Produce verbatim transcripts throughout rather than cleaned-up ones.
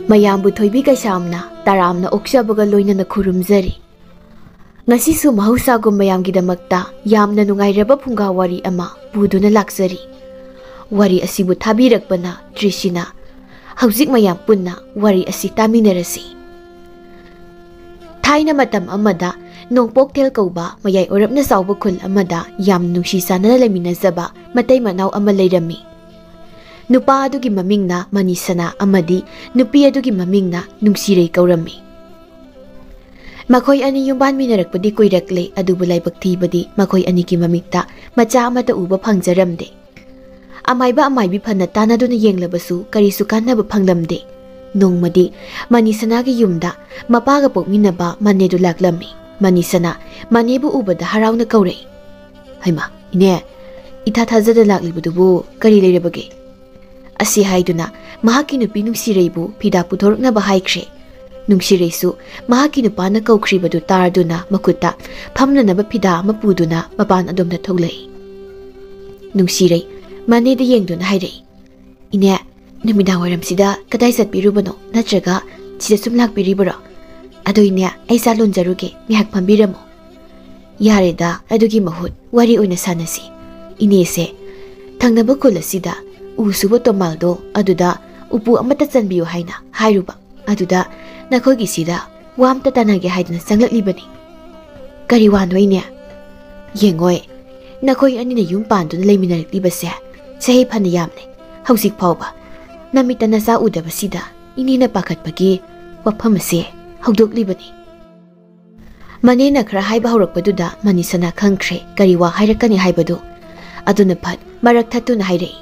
ꯃꯌꯥꯝꯕꯨ ꯊꯣꯏꯕꯤ ꯀꯩꯁꯥꯝꯅ ꯇꯔꯥꯝꯅ ꯑꯣꯛꯆꯕꯒ ꯂꯣꯏꯅꯅ ꯈꯨꯔꯨꯝꯖꯔꯤ꯫ ꯉꯁꯤꯁꯨ ꯃꯍꯧꯁꯥꯒꯨꯝ ꯃꯌꯥꯝꯒꯤꯗꯃꯛꯇ ꯌꯥꯝꯅ ꯅꯨꯡꯉꯥꯏꯔꯕ ꯐꯨꯡꯒꯥ ꯋꯥꯔꯤ ꯑꯃ ꯄꯨꯗꯨꯅ ꯂꯥꯛꯆꯔꯤ꯫ ꯋꯥꯔꯤ ꯑꯁꯤꯕꯨ ꯊꯥꯕꯤꯔꯛꯄꯅ ꯇ꯭ꯔꯤꯁꯤꯅ꯫ ꯍꯧꯖꯤꯛ ꯃꯌꯥꯝ ꯄꯨꯟꯅ ꯋꯥꯔꯤ ꯑꯁꯤ ꯇꯥꯃꯤꯟꯅꯔꯁꯤ꯫ ꯊꯥꯏꯅ ꯃꯇꯝ ꯑꯃꯗ ꯅꯣꯡꯄꯣꯛꯊꯦꯜ ꯀꯧꯕ ꯃꯌꯥꯏ ꯑꯣꯏꯔꯞꯅ ꯆꯥꯎꯕ ꯈꯨꯜ ꯑꯃꯗ ꯌꯥꯝ ꯅꯨꯡꯁꯤ ꯆꯥꯟꯅꯅ ꯂꯩꯃꯤꯟꯅꯖꯕ ꯃꯇꯩ ꯃꯅꯥꯎ ꯑꯃ ꯂꯩꯔꯝꯃꯤ꯫ ꯅꯨꯄꯥ ꯑꯗꯨꯒꯤ ꯃꯃꯤꯡꯅ ꯃꯅꯤꯁꯅꯥ ꯑꯃꯗꯤ ꯅꯨꯄꯤ ꯑꯗꯨꯒꯤ ꯃꯃꯤꯡꯅ ꯅꯨꯡꯁꯤꯔꯩ ꯀꯧꯔꯝꯃꯤ꯫ ꯃꯈꯣꯏ ꯑꯅꯤ ꯌꯨꯝꯕꯥꯟꯃꯤꯟꯅꯔꯛꯄꯗꯤ ꯀꯨꯏꯔꯛꯂꯦ, ꯑꯗꯨꯕꯨ ꯂꯥꯏꯕꯛ ꯊꯤꯕꯗꯤ ꯃꯈꯣꯏ ꯑꯅꯤꯒꯤ ꯃꯃꯤꯠꯇ ꯃꯆꯥ ꯑꯃꯠꯇ ꯎꯕ ꯐꯪꯖꯔꯝꯗꯦ꯫ ꯑꯃꯥꯏꯕ ꯑꯃꯥꯏꯕꯤ ꯐꯅ ꯇꯥꯟꯅꯗꯨꯅ ꯌꯦꯡꯂꯕꯁꯨ ꯀꯔꯤꯁꯨ ꯀꯥꯟꯅꯕ ꯐꯪꯂꯝꯗꯦ꯫ ꯅꯣꯡꯃꯗꯤ ꯃꯅꯤꯁꯅꯥꯒꯤ ꯌꯨꯝꯗ ꯃꯄꯥꯒ ꯄꯣꯛꯃꯤꯟꯅꯕ ꯃꯅꯦꯗꯨ ꯂꯥꯛꯂꯝꯃꯤ꯫ ꯃꯅꯤꯁꯅꯥ ꯃꯅꯦꯕꯨ ꯎꯕꯗ ꯍꯔꯥꯎꯅ ꯀꯧꯔꯛꯏ꯫ "ꯍꯩꯃꯥ, ꯏꯅꯦ, ꯏꯊꯥ ꯊꯥꯖꯗ ꯂꯥꯛꯂꯤꯕꯗꯨꯕꯨ ꯀꯔꯤ ꯂꯩꯔꯕꯒꯦ?" ꯑꯁꯤ ꯍꯥꯏꯗꯨꯅ ꯃꯍꯥꯛꯀꯤ ꯅꯨꯄꯤ ꯅꯨꯡꯁꯤꯔꯩꯕꯨ ꯐꯤꯗꯥ ꯄꯨꯊꯣꯔꯛꯅꯕ ꯍꯥꯏꯈ꯭ꯔꯦ꯫ ꯅꯨꯡꯁꯤꯔꯩꯁꯨ ꯃꯍꯥꯛꯀꯤ ꯅꯨꯄꯥꯅ ꯀꯧꯈ꯭ꯔꯤꯕꯗꯨ ꯇꯥꯔꯗꯨꯅ ꯃꯈꯨꯠꯇ ꯐꯝꯅꯅꯕ ꯐꯤꯗꯥ ꯑꯃ ꯄꯨꯗꯨꯅ ꯃꯄꯥꯟ ꯑꯗꯣꯝꯗ ꯊꯣꯛꯂꯛꯏ꯫ ꯅꯨꯡꯁꯤꯔꯩ ꯃꯅꯦꯗ ꯌꯦꯡꯗꯨꯅ ꯍꯥꯏꯔꯛꯏ, "ꯏꯅꯦ, ꯅꯨꯃꯤꯗꯥꯡ ꯋꯥꯏꯔꯝꯁꯤꯗ ꯀꯗꯥꯏ ꯆꯠꯄꯤꯔꯨꯕꯅꯣ? ꯅꯠꯇ꯭ꯔꯒ ꯁꯤꯗ ꯁꯨꯝ ꯂꯥꯛꯄꯤꯔꯤꯕꯔꯣ? ꯑꯗꯣ ꯏꯅꯦ, ꯑꯩ ꯆꯥ ꯂꯣꯟꯖꯔꯨꯒꯦ, ꯉꯥꯏꯍꯥꯛ ꯐꯝꯕꯤꯔꯝꯃꯣ꯫" "ꯌꯥꯔꯦꯗ, ꯑꯗꯨꯒꯤ ꯃꯍꯨꯠ ꯋꯥꯔꯤ ꯑꯣꯏꯅ ꯁꯥꯟꯅꯁꯤ꯫ ꯏꯅꯦꯁꯦ, ꯊꯪꯅꯕ ꯈꯨꯜ ꯑꯁꯤꯗ ꯎ ꯁꯨꯕ ꯇꯣꯃꯥꯜꯗꯣ ꯑꯗꯨꯗ ꯎꯄꯨ ꯑꯃꯠꯇ ꯆꯟꯕꯤꯌꯨ ꯍꯥꯏꯅ ꯍꯥꯏꯔꯨꯕ꯫ ꯑꯗꯨꯗ ꯅꯈꯣꯏꯒꯤꯁꯤꯗ ꯋꯥ ꯑꯝꯇ ꯇꯥꯟꯅꯒꯦ ꯍꯥꯏꯗꯨꯅ ꯆꯪꯂꯛꯂꯤꯕꯅꯤ꯫" "ꯀꯔꯤ ꯋꯥꯅꯣ ꯏꯅꯦ?" "ꯌꯦꯡꯉꯣꯏ, ꯅꯈꯣꯏ ꯑꯅꯤꯅ ꯌꯨꯝ ꯄꯥꯟꯗꯨꯅ ꯂꯩꯃꯤꯟꯅꯔꯛꯂꯤꯕꯁꯦ ꯆꯍꯤ ꯐꯅ ꯌꯥꯝꯂꯦ꯫ ꯍꯧꯖꯤꯛ ꯐꯥꯎꯕ ꯅꯃꯤꯠꯇ ꯅꯆꯥ ꯎꯗꯕꯁꯤꯗ ꯏꯅꯦꯅ ꯄꯥꯈꯠꯄꯒꯤ ꯋꯥꯐꯝ ꯑꯁꯦ ꯍꯧꯗꯣꯛꯂꯤꯕꯅꯤ꯫" ꯃꯅꯦꯅ ꯈꯔ ꯍꯥꯏꯕ ꯍꯧꯔꯛꯄꯗꯨꯗ ꯃꯅꯤꯁꯅꯥ ꯈꯪꯈ꯭ꯔꯦ ꯀꯔꯤ ꯋꯥ ꯍꯥꯏꯔꯛꯀꯅꯤ ꯍꯥꯏꯕꯗꯨ꯫ ꯑꯗꯨꯅ ꯐꯠ ꯃꯔꯛ ꯊꯠꯇꯨꯅ ꯍꯥꯏꯔꯛꯏ,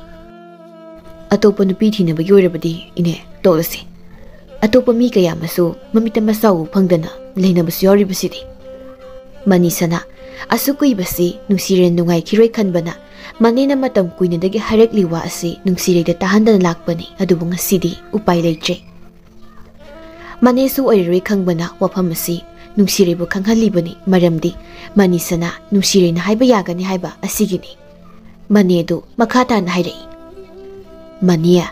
"ꯑꯇꯣꯞꯄ ꯅꯨꯄꯤ ꯊꯤꯅꯕꯒꯤ ꯑꯣꯏꯔꯕꯗꯤ ꯏꯅꯦ, ꯇꯣꯛꯂꯁꯤ꯫ ꯑꯇꯣꯞꯄ ꯃꯤ ꯀꯌꯥ ꯑꯃꯁꯨ ꯃꯃꯤꯠꯇ ꯃꯆꯥ ꯎꯕ ꯐꯪꯗꯅ ꯂꯩꯅꯕꯁꯨ ꯌꯥꯎꯔꯤꯕꯁꯤꯗꯤ꯫" ꯃꯅꯤꯁꯅꯥ ꯑꯁꯨꯛ ꯀꯨꯏꯕꯁꯤ ꯅꯨꯡꯁꯤꯔꯦꯟ ꯅꯨꯡꯉꯥꯏꯈꯤꯔꯣꯏ ꯈꯟꯕꯅ ꯃꯅꯦꯅ ꯃꯇꯝ ꯀꯨꯏꯅꯗꯒꯤ ꯍꯥꯏꯔꯛꯂꯤ ꯋꯥ ꯑꯁꯤ ꯅꯨꯡꯁꯤꯔꯩꯗ ꯇꯥꯍꯟꯗꯅ ꯂꯥꯛꯄꯅꯤ꯫ ꯑꯗꯨꯕꯨ ꯉꯁꯤꯗꯤ ꯎꯄꯥꯏ ꯂꯩꯇ꯭ꯔꯦ꯫ ꯃꯅꯦꯁꯨ ꯑꯣꯏꯔꯔꯣꯏ ꯈꯪꯕꯅ ꯋꯥꯐꯝ ꯑꯁꯤ ꯅꯨꯡꯁꯤꯔꯩꯕꯨ ꯈꯪꯍꯜꯂꯤꯕꯅꯤ꯫ ꯃꯔꯝꯗꯤ ꯃꯅꯤꯁꯅꯥ ꯅꯨꯡꯁꯤꯔꯩꯅ ꯍꯥꯏꯕ ꯌꯥꯒꯅꯤ ꯍꯥꯏꯕ ꯑꯁꯤꯒꯤꯅꯤ꯫ ꯃꯅꯦꯗꯨ ꯃꯈꯥ ꯇꯥꯅ ꯍꯥꯏꯔꯛꯏ, "ꯃꯅꯦ,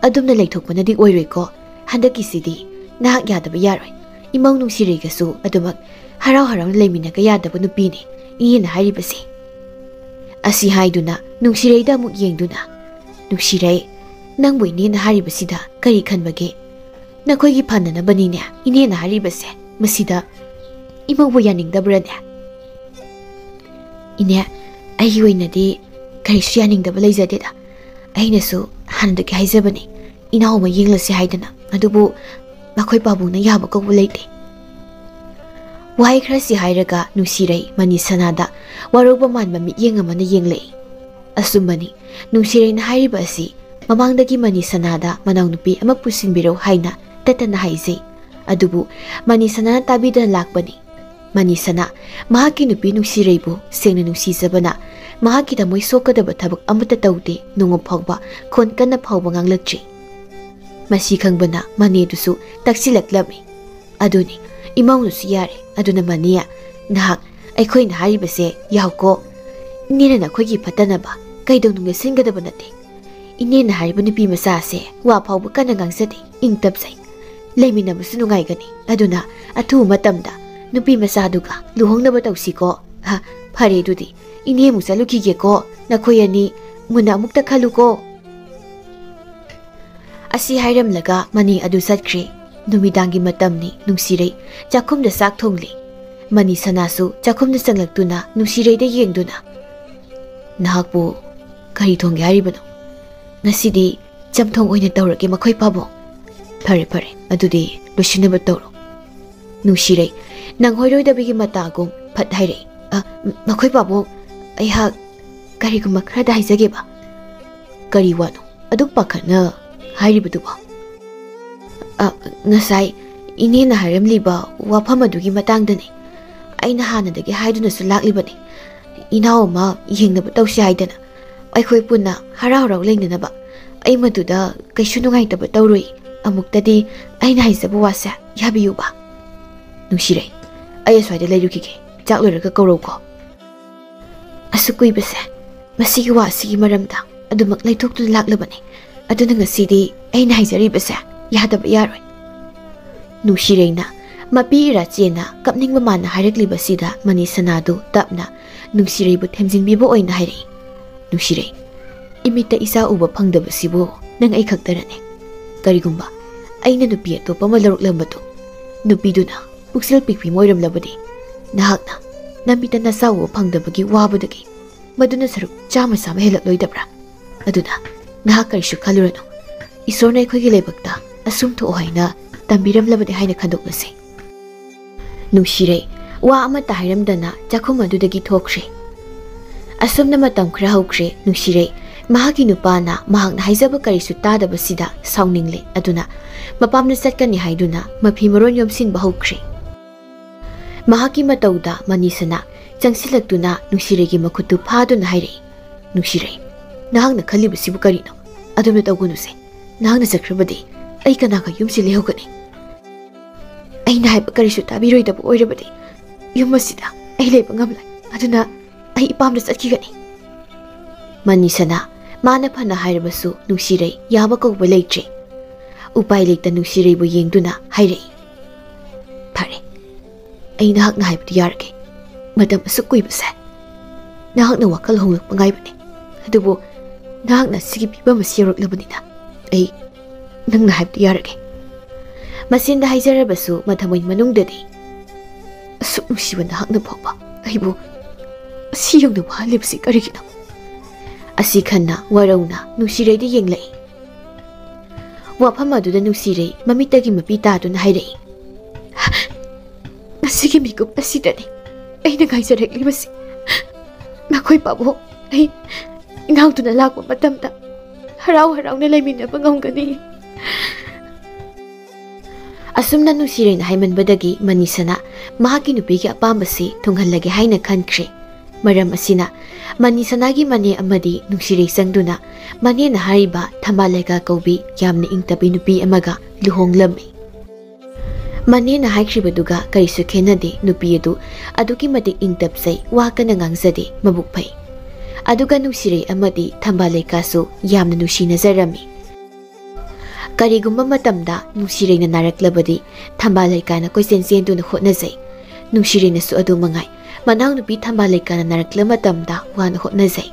ꯑꯗꯨꯝꯅ ꯂꯩꯊꯣꯛꯄꯅꯗꯤ ꯑꯣꯏꯔꯣꯏꯀꯣ꯫ ꯍꯟꯗꯛꯀꯤꯁꯤꯗꯤ ꯅꯍꯥꯛ ꯌꯥꯗꯕ ꯌꯥꯔꯣꯏ꯫ ꯏꯃꯧ ꯅꯨꯡꯁꯤꯔꯩꯒꯁꯨ ꯑꯗꯨꯃꯛ ꯍꯔꯥꯎ ꯍꯔꯥꯎꯅ ꯂꯩꯃꯤꯟꯅꯒ ꯌꯥꯗꯕ ꯅꯨꯄꯤꯅꯤ ꯏꯅꯦꯅ ꯍꯥꯏꯔꯤꯕꯁꯦ꯫ ꯑꯁꯤ ꯍꯥꯏꯗꯨꯅ ꯅꯨꯡꯁꯤꯔꯩꯗ ꯑꯃꯨꯛ ꯌꯦꯡꯗꯨꯅ, "ꯅꯨꯡꯁꯤꯔꯩ, ꯅꯪꯕꯨ ꯏꯅꯦꯅ ꯍꯥꯏꯔꯤꯕꯁꯤꯗ ꯀꯔꯤ ꯈꯟꯕꯒꯦ? ꯅꯈꯣꯏꯒꯤ ꯐꯅꯅꯕꯅꯤꯅꯦ ꯏꯅꯦꯅ ꯍꯥꯏꯔꯤꯕꯁꯦ꯫ ꯃꯁꯤꯗ ꯏꯃꯧꯕꯨ ꯌꯥꯅꯤꯡꯗꯕ꯭ꯔꯅꯦ?" "ꯏꯅꯦ, ꯑꯩꯒꯤ ꯑꯣꯏꯅꯗꯤ ꯀꯔꯤꯁꯨ ꯌꯥꯅꯤꯡꯗꯕ ꯂꯩꯖꯗꯦꯗ꯫ ꯑꯩꯅꯁꯨ ꯍꯥꯟꯅꯗꯒꯤ ꯍꯥꯏꯖꯕꯅꯤ, ꯏꯅꯥꯎ ꯑꯃ ꯌꯦꯡꯂꯁꯤ ꯍꯥꯏꯗꯅ, ꯑꯗꯨꯕꯨ ꯃꯈꯣꯏ ꯄꯥꯕꯨꯡꯅ ꯌꯥꯕ ꯀꯧꯕ ꯂꯩꯇꯦ꯫" ꯋꯥꯍꯩ ꯈꯔꯁꯤ ꯍꯥꯏꯔꯒ ꯅꯨꯡꯁꯤꯔꯩ ꯃꯅꯤ ꯁꯅꯥꯗ ꯋꯥꯔꯧꯕ ꯃꯥꯟꯕ ꯃꯤꯠꯌꯦꯡ ꯑꯃꯅ ꯌꯦꯡꯂꯛꯏ꯫ ꯑꯆꯨꯝꯕꯅꯤ, ꯅꯨꯡꯁꯤꯔꯩꯅ ꯍꯥꯏꯔꯤꯕ ꯑꯁꯤ ꯃꯃꯥꯡꯗꯒꯤ ꯃꯅꯤ ꯁꯅꯥꯗ ꯃꯅꯥꯎꯅꯨꯄꯤ ꯑꯃ ꯄꯨꯁꯤꯟꯕꯤꯔꯧ ꯍꯥꯏꯅ ꯇꯠꯇꯅ ꯍꯥꯏꯖꯩ꯫ ꯑꯗꯨꯕꯨ ꯃꯅꯤ ꯁꯅꯥꯅ ꯇꯥꯕꯤꯗꯅ ꯂꯥꯛꯄꯅꯤ꯫ ꯃꯅꯤ ꯁꯅꯥ ꯃꯍꯥꯛꯀꯤ ꯅꯨꯄꯤ ꯅꯨꯡꯁꯤꯔꯩꯕꯨ ꯁꯦꯡꯅ ꯅꯨꯡꯁꯤꯖꯕꯅ ꯃꯍꯥꯛꯀꯤ ꯊꯃꯣꯏ ꯁꯣꯛꯀꯗꯕ ꯊꯕꯛ ꯑꯃꯠꯇ ꯇꯧꯗꯦ, ꯅꯣꯡꯃ ꯐꯥꯎꯕ ꯈꯣꯟ ꯀꯟꯅ ꯐꯥꯎꯕ ꯉꯥꯡꯂꯛꯇ꯭ꯔꯤ꯫ ꯃꯁꯤ ꯈꯪꯕꯅ ꯃꯅꯦꯗꯨꯁꯨ ꯇꯛꯁꯤꯜꯂꯛꯂꯝꯃꯤ꯫ "ꯑꯗꯨꯅꯤ, ꯏꯃꯧꯅꯁꯨ ꯌꯥꯔꯦ꯫ ꯑꯗꯨꯅ ꯃꯅꯦ, ꯅꯍꯥꯛ ꯑꯩꯈꯣꯏꯅ ꯍꯥꯏꯔꯤꯕꯁꯦ ꯌꯥꯎꯀꯣ꯫ ꯏꯅꯦꯅ ꯅꯈꯣꯏꯒꯤ ꯐꯠꯇꯅꯕ ꯀꯩꯗꯧꯅꯨꯡꯗ ꯁꯤꯟꯒꯗꯕ ꯅꯠꯇꯦ꯫ ꯏꯅꯦꯅ ꯍꯥꯏꯔꯤꯕ ꯅꯨꯄꯤ ꯃꯆꯥꯁꯦ ꯋꯥ ꯐꯥꯎꯕ ꯀꯟꯅ ꯉꯥꯡꯖꯗꯦ, ꯏꯪ ꯇꯞꯆꯩ꯫ ꯂꯩꯃꯤꯟꯅꯕꯁꯨ ꯅꯨꯡꯉꯥꯏꯒꯅꯤ꯫ ꯑꯗꯨꯅ ꯑꯊꯨꯕ ꯃꯇꯝꯗ ꯅꯨꯄꯤ ꯃꯆꯥꯗꯨꯒ ꯂꯨꯍꯣꯡꯅꯕ ꯇꯧꯁꯤꯀꯣ꯫ ꯍ, ꯐꯔꯦ ꯑꯗꯨꯗꯤ, ꯏꯅꯦ ꯑꯃꯨꯛ ꯆꯠꯂꯨꯈꯤꯒꯦꯀꯣ꯫ ꯅꯈꯣꯏ ꯑꯅꯤ ꯃꯨꯟꯅ ꯑꯃꯨꯛꯇ ꯈꯜꯂꯨꯀꯣ꯫" ꯑꯁꯤ ꯍꯥꯏꯔꯝꯂꯒ ꯃꯅꯤ ꯑꯗꯨ ꯆꯠꯈ꯭ꯔꯦ꯫ ꯅꯨꯃꯤꯗꯥꯡꯒꯤ ꯃꯇꯝꯅꯤ, ꯅꯨꯡꯁꯤꯔꯩ ꯆꯥꯛꯈꯨꯝꯗ ꯆꯥꯛ ꯊꯣꯡꯂꯤ꯫ ꯃꯅꯤ ꯁꯅꯥꯁꯨ ꯆꯥꯛꯈꯨꯝꯗ ꯆꯪꯂꯛꯇꯨꯅ ꯅꯨꯡꯁꯤꯔꯩꯗ ꯌꯦꯡꯗꯨꯅ, "ꯅꯍꯥꯛꯄꯨ ꯀꯔꯤ ꯊꯣꯡꯒꯦ ꯍꯥꯏꯔꯤꯕꯅꯣ?" "ꯉꯁꯤꯗꯤ ꯆꯝꯊꯣꯡ ꯑꯣꯏꯅ ꯇꯧꯔꯒꯦ, ꯃꯈꯣꯏ ꯄꯥꯕꯨꯡ꯫" "ꯐꯔꯦ, ꯐꯔꯦ, ꯑꯗꯨꯗꯤ ꯂꯣꯏꯁꯤꯟꯅꯕ ꯇꯧꯔꯣ꯫" ꯅꯨꯡꯁꯤꯔꯩ ꯅꯪꯍꯣꯏꯔꯣꯏꯗꯕꯒꯤ ꯃꯇꯥꯒꯨꯝ ꯐꯠ ꯍꯥꯏꯔꯛꯏ꯫ "ꯑ, ꯃꯈꯣꯏ ꯄꯥꯕꯨꯡ, ꯑꯩꯍꯥꯛ ꯀꯔꯤꯒꯨꯝꯕ ꯈꯔꯗ ꯍꯥꯏꯖꯒꯦꯕ꯫" "ꯀꯔꯤ ꯋꯥꯅꯣ ꯑꯗꯨꯛ ꯄꯥꯈꯠꯅ ꯍꯥꯏꯔꯤꯕꯗꯨꯕꯣ?" "ꯑ, ꯉꯁꯥꯏ ꯏꯅꯦꯅ ꯍꯥꯏꯔꯝꯂꯤꯕ ꯋꯥꯐꯝ ꯑꯗꯨꯒꯤ ꯃꯇꯥꯡꯗꯅꯤ꯫ ꯑꯩꯅ ꯍꯥꯟꯅꯗꯒꯤ ꯍꯥꯏꯗꯨꯅꯁꯨ ꯂꯥꯛꯂꯤꯕꯅꯤ, ꯏꯅꯥꯎ ꯑꯃ ꯌꯦꯡꯅꯕ ꯇꯧꯁꯤ ꯍꯥꯏꯗꯅ꯫ ꯑꯩꯈꯣꯏ ꯄꯨꯟꯅ ꯍꯔꯥꯎ ꯍꯔꯥꯎ ꯂꯩꯅꯅꯕ꯫ ꯑꯩ ꯃꯗꯨꯗ ꯀꯩꯁꯨ ꯅꯨꯡꯉꯥꯏꯇꯕ ꯇꯧꯔꯣꯏ꯫ ꯑꯃꯨꯛꯇꯗꯤ ꯑꯩꯅ ꯍꯥꯏꯖꯕ ꯋꯥꯁꯦ ꯌꯥꯕꯤꯌꯨꯕ꯫" "ꯅꯨꯡꯁꯤꯔꯩ, ꯑꯩ ꯑꯁ꯭ꯋꯥꯏꯗ ꯂꯩꯔꯨꯈꯤꯒꯦ꯫ ꯆꯥꯛ ꯂꯣꯏꯔꯒ ꯀꯧꯔꯧꯀꯣ꯫" ꯑꯁꯨꯛ ꯀꯨꯏꯕꯁꯦ ꯃꯁꯤꯒꯤ ꯋꯥ ꯑꯁꯤꯒꯤ ꯃꯔꯝꯗ ꯑꯗꯨꯃꯛ ꯂꯩꯊꯣꯛꯇꯨꯅ ꯂꯥꯛꯂꯕꯅꯤ꯫ ꯑꯗꯨꯅ ꯉꯁꯤꯗꯤ ꯑꯩꯅ ꯍꯥꯏꯖꯔꯤꯕꯁꯦ ꯌꯥꯗꯕ ꯌꯥꯔꯣꯏ꯫ ꯅꯨꯡꯁꯤꯔꯩꯅ ꯃꯄꯤ ꯏꯔꯥ ꯆꯦꯟꯅ ꯀꯞꯅꯤꯡꯕ ꯃꯥꯟꯅ ꯍꯥꯏꯔꯛꯂꯤꯕꯁꯤꯗ ꯃꯅꯤꯁꯅꯥꯗꯨ ꯇꯞꯅ ꯅꯨꯡꯁꯤꯔꯩꯕꯨ ꯊꯦꯝꯖꯤꯟꯕꯤꯕ ꯑꯣꯏꯅ ꯍꯥꯏꯔꯛꯏ꯫ ꯅꯨꯡꯁꯤꯔꯩ, ꯏꯃꯤꯠꯇ ꯏꯆꯥ ꯎꯕ ꯐꯪꯗꯕꯁꯤꯕꯨ ꯅꯪ ꯑꯩ ꯈꯛꯇꯔꯅꯦ? ꯀꯔꯤꯒꯨꯝꯕ ꯑꯩꯅ ꯅꯨꯄꯤ ꯑꯇꯣꯞꯄ ꯑꯃ ꯂꯧꯔꯛꯂꯝꯕꯗꯨ, ꯅꯨꯄꯤꯗꯨꯅ ꯄꯨꯛꯆꯦꯜ ꯄꯤꯛꯄꯤ ꯑꯃ ꯑꯣꯏꯔꯝꯂꯕꯗꯤ, ꯅꯍꯥꯛꯅ ꯅꯃꯤꯠꯇ ꯅꯆꯥ ꯎꯕ ꯐꯪꯗꯕꯒꯤ ꯋꯥꯕꯗꯒꯤ ꯃꯗꯨꯅ ꯁꯔꯨꯛ ꯆꯥꯝꯃ ꯆꯥꯝꯃ ꯍꯦꯜꯂꯛꯂꯣꯏꯗꯕ꯭ꯔꯥ? ꯑꯗꯨꯅ ꯅꯍꯥꯛ ꯀꯔꯤꯁꯨ ꯈꯜꯂꯨꯔꯅꯨ꯫ ꯏꯁꯣꯔꯅ ꯑꯩꯈꯣꯏꯒꯤ ꯂꯥꯏꯕꯛꯇ ꯑꯁꯨꯝ ꯊꯣꯛꯑꯣ ꯍꯥꯏꯅ ꯇꯝꯕꯤꯔꯝꯂꯕꯅꯤ ꯍꯥꯏꯅ ꯈꯟꯗꯣꯛꯂꯁꯤ꯫ ꯅꯨꯡꯁꯤꯔꯩ ꯋꯥ ꯑꯃꯠꯇ ꯍꯥꯏꯔꯝꯗꯅ ꯆꯥꯛꯈꯨꯝ ꯑꯗꯨꯗꯒꯤ ꯊꯣꯛꯈ꯭ꯔꯦ꯫ ꯑꯁꯨꯝꯅ ꯃꯇꯝ ꯈꯔ ꯍꯧꯈ꯭ꯔꯦ꯫ ꯅꯨꯡꯁꯤꯔꯩ ꯃꯍꯥꯛꯀꯤ ꯅꯨꯄꯥꯅ ꯃꯍꯥꯛꯅ ꯍꯥꯏꯖꯕ ꯀꯔꯤꯁꯨ ꯇꯥꯗꯕꯁꯤꯗ ꯁꯥꯎꯅꯤꯡꯂꯦ꯫ ꯑꯗꯨꯅ ꯃꯄꯥꯝꯗ ꯆꯠꯀꯅꯤ ꯍꯥꯏꯗꯨꯅ ꯃꯐꯤ ꯃꯔꯣꯟ ꯌꯣꯝꯁꯤꯟꯕ ꯍꯧꯈ꯭ꯔꯦ꯫ ꯃꯍꯥꯛꯀꯤ ꯃꯇꯧꯗ ꯃꯅꯤꯁꯅꯥ ꯆꯪꯁꯤꯜꯂꯛꯇꯨꯅ ꯅꯨꯡꯁꯤꯔꯩꯒꯤ ꯃꯈꯨꯠꯇꯨ ꯐꯥꯗꯨꯅ ꯍꯥꯏꯔꯛꯏ, "ꯅꯨꯡꯁꯤꯔꯩ, ꯅꯍꯥꯛꯅ ꯈꯜꯂꯤꯕꯁꯤꯕꯨ ꯀꯔꯤꯅꯣ? ꯑꯗꯨꯝꯅ ꯇꯧꯒꯅꯨꯁꯦ꯫ ꯅꯍꯥꯛꯅ ꯆꯠꯈ꯭ꯔꯕꯗꯤ ꯑꯩ ꯀꯅꯥꯒ ꯌꯨꯝꯁꯤ ꯂꯩꯍꯧꯒꯅꯤ? ꯑꯩꯅ ꯍꯥꯏꯕ ꯀꯔꯤꯁꯨ ꯇꯥꯕꯤꯔꯣꯏꯗꯕ ꯑꯣꯏꯔꯕꯗꯤ ꯌꯨꯝ ꯑꯁꯤꯗ ꯑꯩ ꯂꯩꯕ ꯉꯝꯂꯣꯏ꯫ ꯑꯗꯨꯅ ꯑꯩ ꯏꯄꯥꯝꯗ ꯆꯠꯈꯤꯒꯅꯤ꯫" ꯃꯅꯤꯁꯅꯥ ꯃꯥꯅ ꯐꯅ ꯍꯥꯏꯔꯕꯁꯨ ꯅꯨꯡꯁꯤꯔꯩ ꯌꯥꯕ ꯀꯧꯕ ꯂꯩꯇ꯭ꯔꯦ꯫ ꯎꯄꯥꯏ ꯂꯩꯇ ꯅꯨꯡꯁꯤꯔꯩꯕꯨ ꯌꯦꯡꯗꯨꯅ ꯍꯥꯏꯔꯛꯏ, "ꯐꯔꯦ, ꯑꯩ ꯅꯍꯥꯛꯅ ꯍꯥꯏꯕꯗꯨ ꯌꯥꯔꯒꯦ꯫ ꯃꯇꯝ ꯑꯁꯨꯛ ꯀꯨꯏꯕꯁꯦ ꯅꯍꯥꯛꯅ ꯋꯥꯈꯜ ꯍꯣꯡꯂꯛꯄ ꯉꯥꯏꯕꯅꯤ꯫ ꯑꯗꯨꯕꯨ ꯅꯍꯥꯛꯅ ꯁꯤꯒꯤ ꯐꯤꯕꯝ ꯑꯁꯤ ꯌꯧꯔꯛꯂꯕꯅꯤꯅ ꯑꯩ ꯅꯪꯅ ꯍꯥꯏꯕꯗꯨ ꯌꯥꯔꯒꯦ꯫" ꯃꯆꯤꯟꯗ ꯍꯥꯏꯖꯔꯕꯁꯨ ꯃꯊꯃꯣꯏ ꯃꯅꯨꯡꯗꯗꯤ, "ꯑꯁꯨꯛ ꯅꯨꯡꯁꯤꯕ ꯅꯍꯥꯛꯅ ꯐꯥꯎꯕ ꯑꯩꯕꯨ ꯑꯁꯤ ꯌꯧꯅ ꯋꯥꯍꯜꯂꯤꯕꯁꯤ ꯀꯔꯤꯒꯤꯅꯣ?" ꯑꯁꯤ ꯈꯟꯅ ꯋꯥꯔꯧꯅ ꯅꯨꯡꯁꯤꯔꯩꯗ ꯌꯦꯡꯂꯛꯏ꯫ ꯋꯥꯐꯝ ꯑꯗꯨꯗ ꯅꯨꯡꯁꯤꯔꯩ ꯃꯃꯤꯠꯇꯒꯤ ꯃꯄꯤ ꯇꯥꯗꯨꯅ ꯍꯥꯏꯔꯛꯏ, "ꯉꯁꯤꯒꯤ ꯃꯤꯀꯨꯞ ꯑꯁꯤꯗꯅꯤ ꯑꯩꯅ ꯉꯥꯏꯖꯔꯛꯂꯤꯕꯁꯤ꯫ ꯅꯈꯣꯏ ꯄꯥꯕꯨꯡ ꯑꯩ ꯏꯅꯥꯎꯗꯨꯅ ꯂꯥꯛꯄ ꯃꯇꯝꯗ ꯍꯔꯥꯎ ꯍꯔꯥꯎꯅ ꯂꯩꯃꯤꯟꯅꯕ ꯉꯝꯒꯅꯤ꯫" ꯑꯁꯨꯝꯅ ꯅꯨꯡꯁꯤꯔꯩꯅ ꯍꯥꯏꯃꯟꯕꯗꯒꯤ ꯃꯅꯤꯁꯅꯥ ꯃꯍꯥꯛꯀꯤ ꯅꯨꯄꯤꯒꯤ ꯑꯄꯥꯝꯕꯁꯤ ꯊꯨꯡꯍꯜꯂꯒꯦ ꯍꯥꯏꯅ ꯈꯟꯈ꯭ꯔꯦ꯫ ꯃꯔꯝ ꯑꯁꯤꯅ ꯃꯅꯤꯁꯅꯥꯒꯤ ꯃꯅꯦ ꯑꯃꯗꯤ ꯅꯨꯡꯁꯤꯔꯩ ꯆꯪꯗꯨꯅ ꯃꯅꯦꯅ ꯍꯥꯏꯔꯤꯕ ꯊꯝꯕꯥꯜ ꯂꯩꯀꯥ ꯀꯧꯕꯤ ꯌꯥꯝꯅ ꯏꯪ ꯇꯞꯄꯤ ꯅꯨꯄꯤ ꯑꯃꯒ ꯂꯨꯍꯣꯡꯂꯝꯃꯤ꯫ ꯃꯅꯦꯅ ꯍꯥꯏꯈ꯭ꯔꯤꯕꯗꯨꯒ ꯀꯔꯤꯁꯨ ꯈꯦꯟꯅꯗꯦ꯫ ꯅꯨꯄꯤ ꯑꯗꯨ ꯑꯗꯨꯛꯀꯤ ꯃꯇꯤꯛ ꯏꯪ ꯇꯞꯆꯩ, ꯋꯥ ꯀꯟꯅ ꯉꯥꯡꯖꯗꯦ, ꯃꯕꯨꯛ ꯐꯩ꯫ ꯑꯗꯨꯒ ꯅꯨꯡꯁꯤꯔꯩ ꯑꯃꯗꯤ ꯊꯝꯕꯥꯜ ꯂꯩꯀꯥꯁꯨ ꯌꯥꯝꯅ ꯅꯨꯡꯁꯤꯅꯖꯔꯝꯃꯤ꯫ ꯀꯔꯤꯒꯨꯝꯕ ꯃꯇꯝꯗ ꯅꯨꯡꯁꯤꯔꯩꯅ ꯅꯥꯔꯛꯂꯕꯗꯤ ꯊꯝꯕꯥꯜ ꯂꯩꯀꯥꯅ ꯀꯣꯏꯆꯦꯟ ꯆꯦꯟꯗꯨꯅ ꯍꯣꯠꯅꯖꯩ꯫ ꯅꯨꯡꯁꯤꯔꯩꯅꯁꯨ ꯑꯗꯨ ꯃꯉꯥꯏ, ꯃꯅꯥꯎꯅꯨꯄꯤ ꯊꯝꯕꯥꯜ ꯂꯩꯀꯥꯅ ꯅꯥꯔꯛꯂꯕ ꯃꯇꯝꯗ ꯋꯥꯅ ꯍꯣꯠꯅꯖꯩ꯫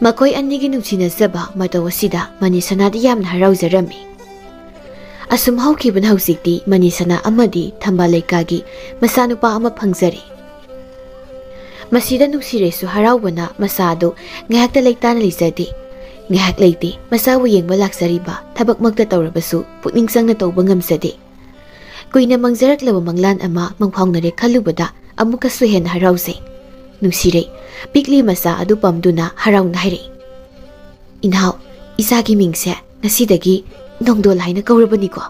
ꯃꯈꯣꯏ ꯑꯅꯤꯒꯤ ꯅꯨꯡꯁꯤꯅꯖꯕ ꯃꯇꯧ ꯑꯁꯤꯗ ꯃꯅꯤꯁꯅꯥꯗꯤ ꯌꯥꯝꯅ ꯍꯔꯥꯎꯖꯔꯝꯃꯤ꯫ ꯑꯁꯨꯝ ꯍꯧꯈꯤꯕꯅ ꯍꯧꯖꯤꯛꯇꯤ ꯃꯅꯤꯁꯅꯥ ꯑꯃꯗꯤ ꯊꯝꯕꯥꯜ ꯂꯩꯀꯥꯒꯤ ꯃꯆꯥꯅꯨꯄꯥ ꯑꯃ ꯐꯪꯖꯔꯦ꯫ ꯃꯁꯤꯗ ꯅꯨꯡꯁꯤꯔꯩꯁꯨ ꯍꯔꯥꯎꯕꯅ ꯃꯆꯥ ꯑꯗꯨ ꯉꯥꯏꯍꯥꯛꯇ ꯂꯩꯇꯥꯅ ꯂꯩꯖꯗꯦ꯫ ꯉꯥꯏꯍꯥꯛ ꯂꯩꯇꯦ ꯃꯆꯥꯕꯨ ꯌꯦꯡꯕ ꯂꯥꯛꯆꯔꯤꯕ ꯊꯕꯛꯃꯛꯇ ꯇꯧꯔꯕꯁꯨ ꯄꯨꯛꯅꯤꯡ ꯆꯪꯅ ꯇꯧꯕ ꯉꯝꯖꯗꯦ꯫ ꯀꯨꯏꯅ ꯃꯪꯖꯔꯛꯂꯕ ꯃꯪꯂꯥꯟ ꯑꯃ ꯃꯪꯐꯥꯎꯅꯔꯦ ꯈꯜꯂꯨꯕꯗ ꯑꯃꯨꯛꯀꯁꯨ ꯍꯦꯟꯅ ꯍꯔꯥꯎꯖꯩ꯫ ꯅꯨꯡꯁꯤꯔꯩ ꯄꯤꯛꯂꯤ ꯃꯆꯥ ꯑꯗꯨ ꯄꯝꯗꯨꯅ ꯍꯔꯥꯎꯅ ꯍꯥꯏꯔꯛꯏ, "ꯏꯅꯥꯎ, ꯏꯆꯥꯒꯤ ꯃꯤꯡꯁꯦ ꯉꯁꯤꯗꯒꯤ ꯅꯣꯡꯗꯣꯜ ꯍꯥꯏꯅ ꯀꯧꯔꯕꯅꯤꯀꯣ?"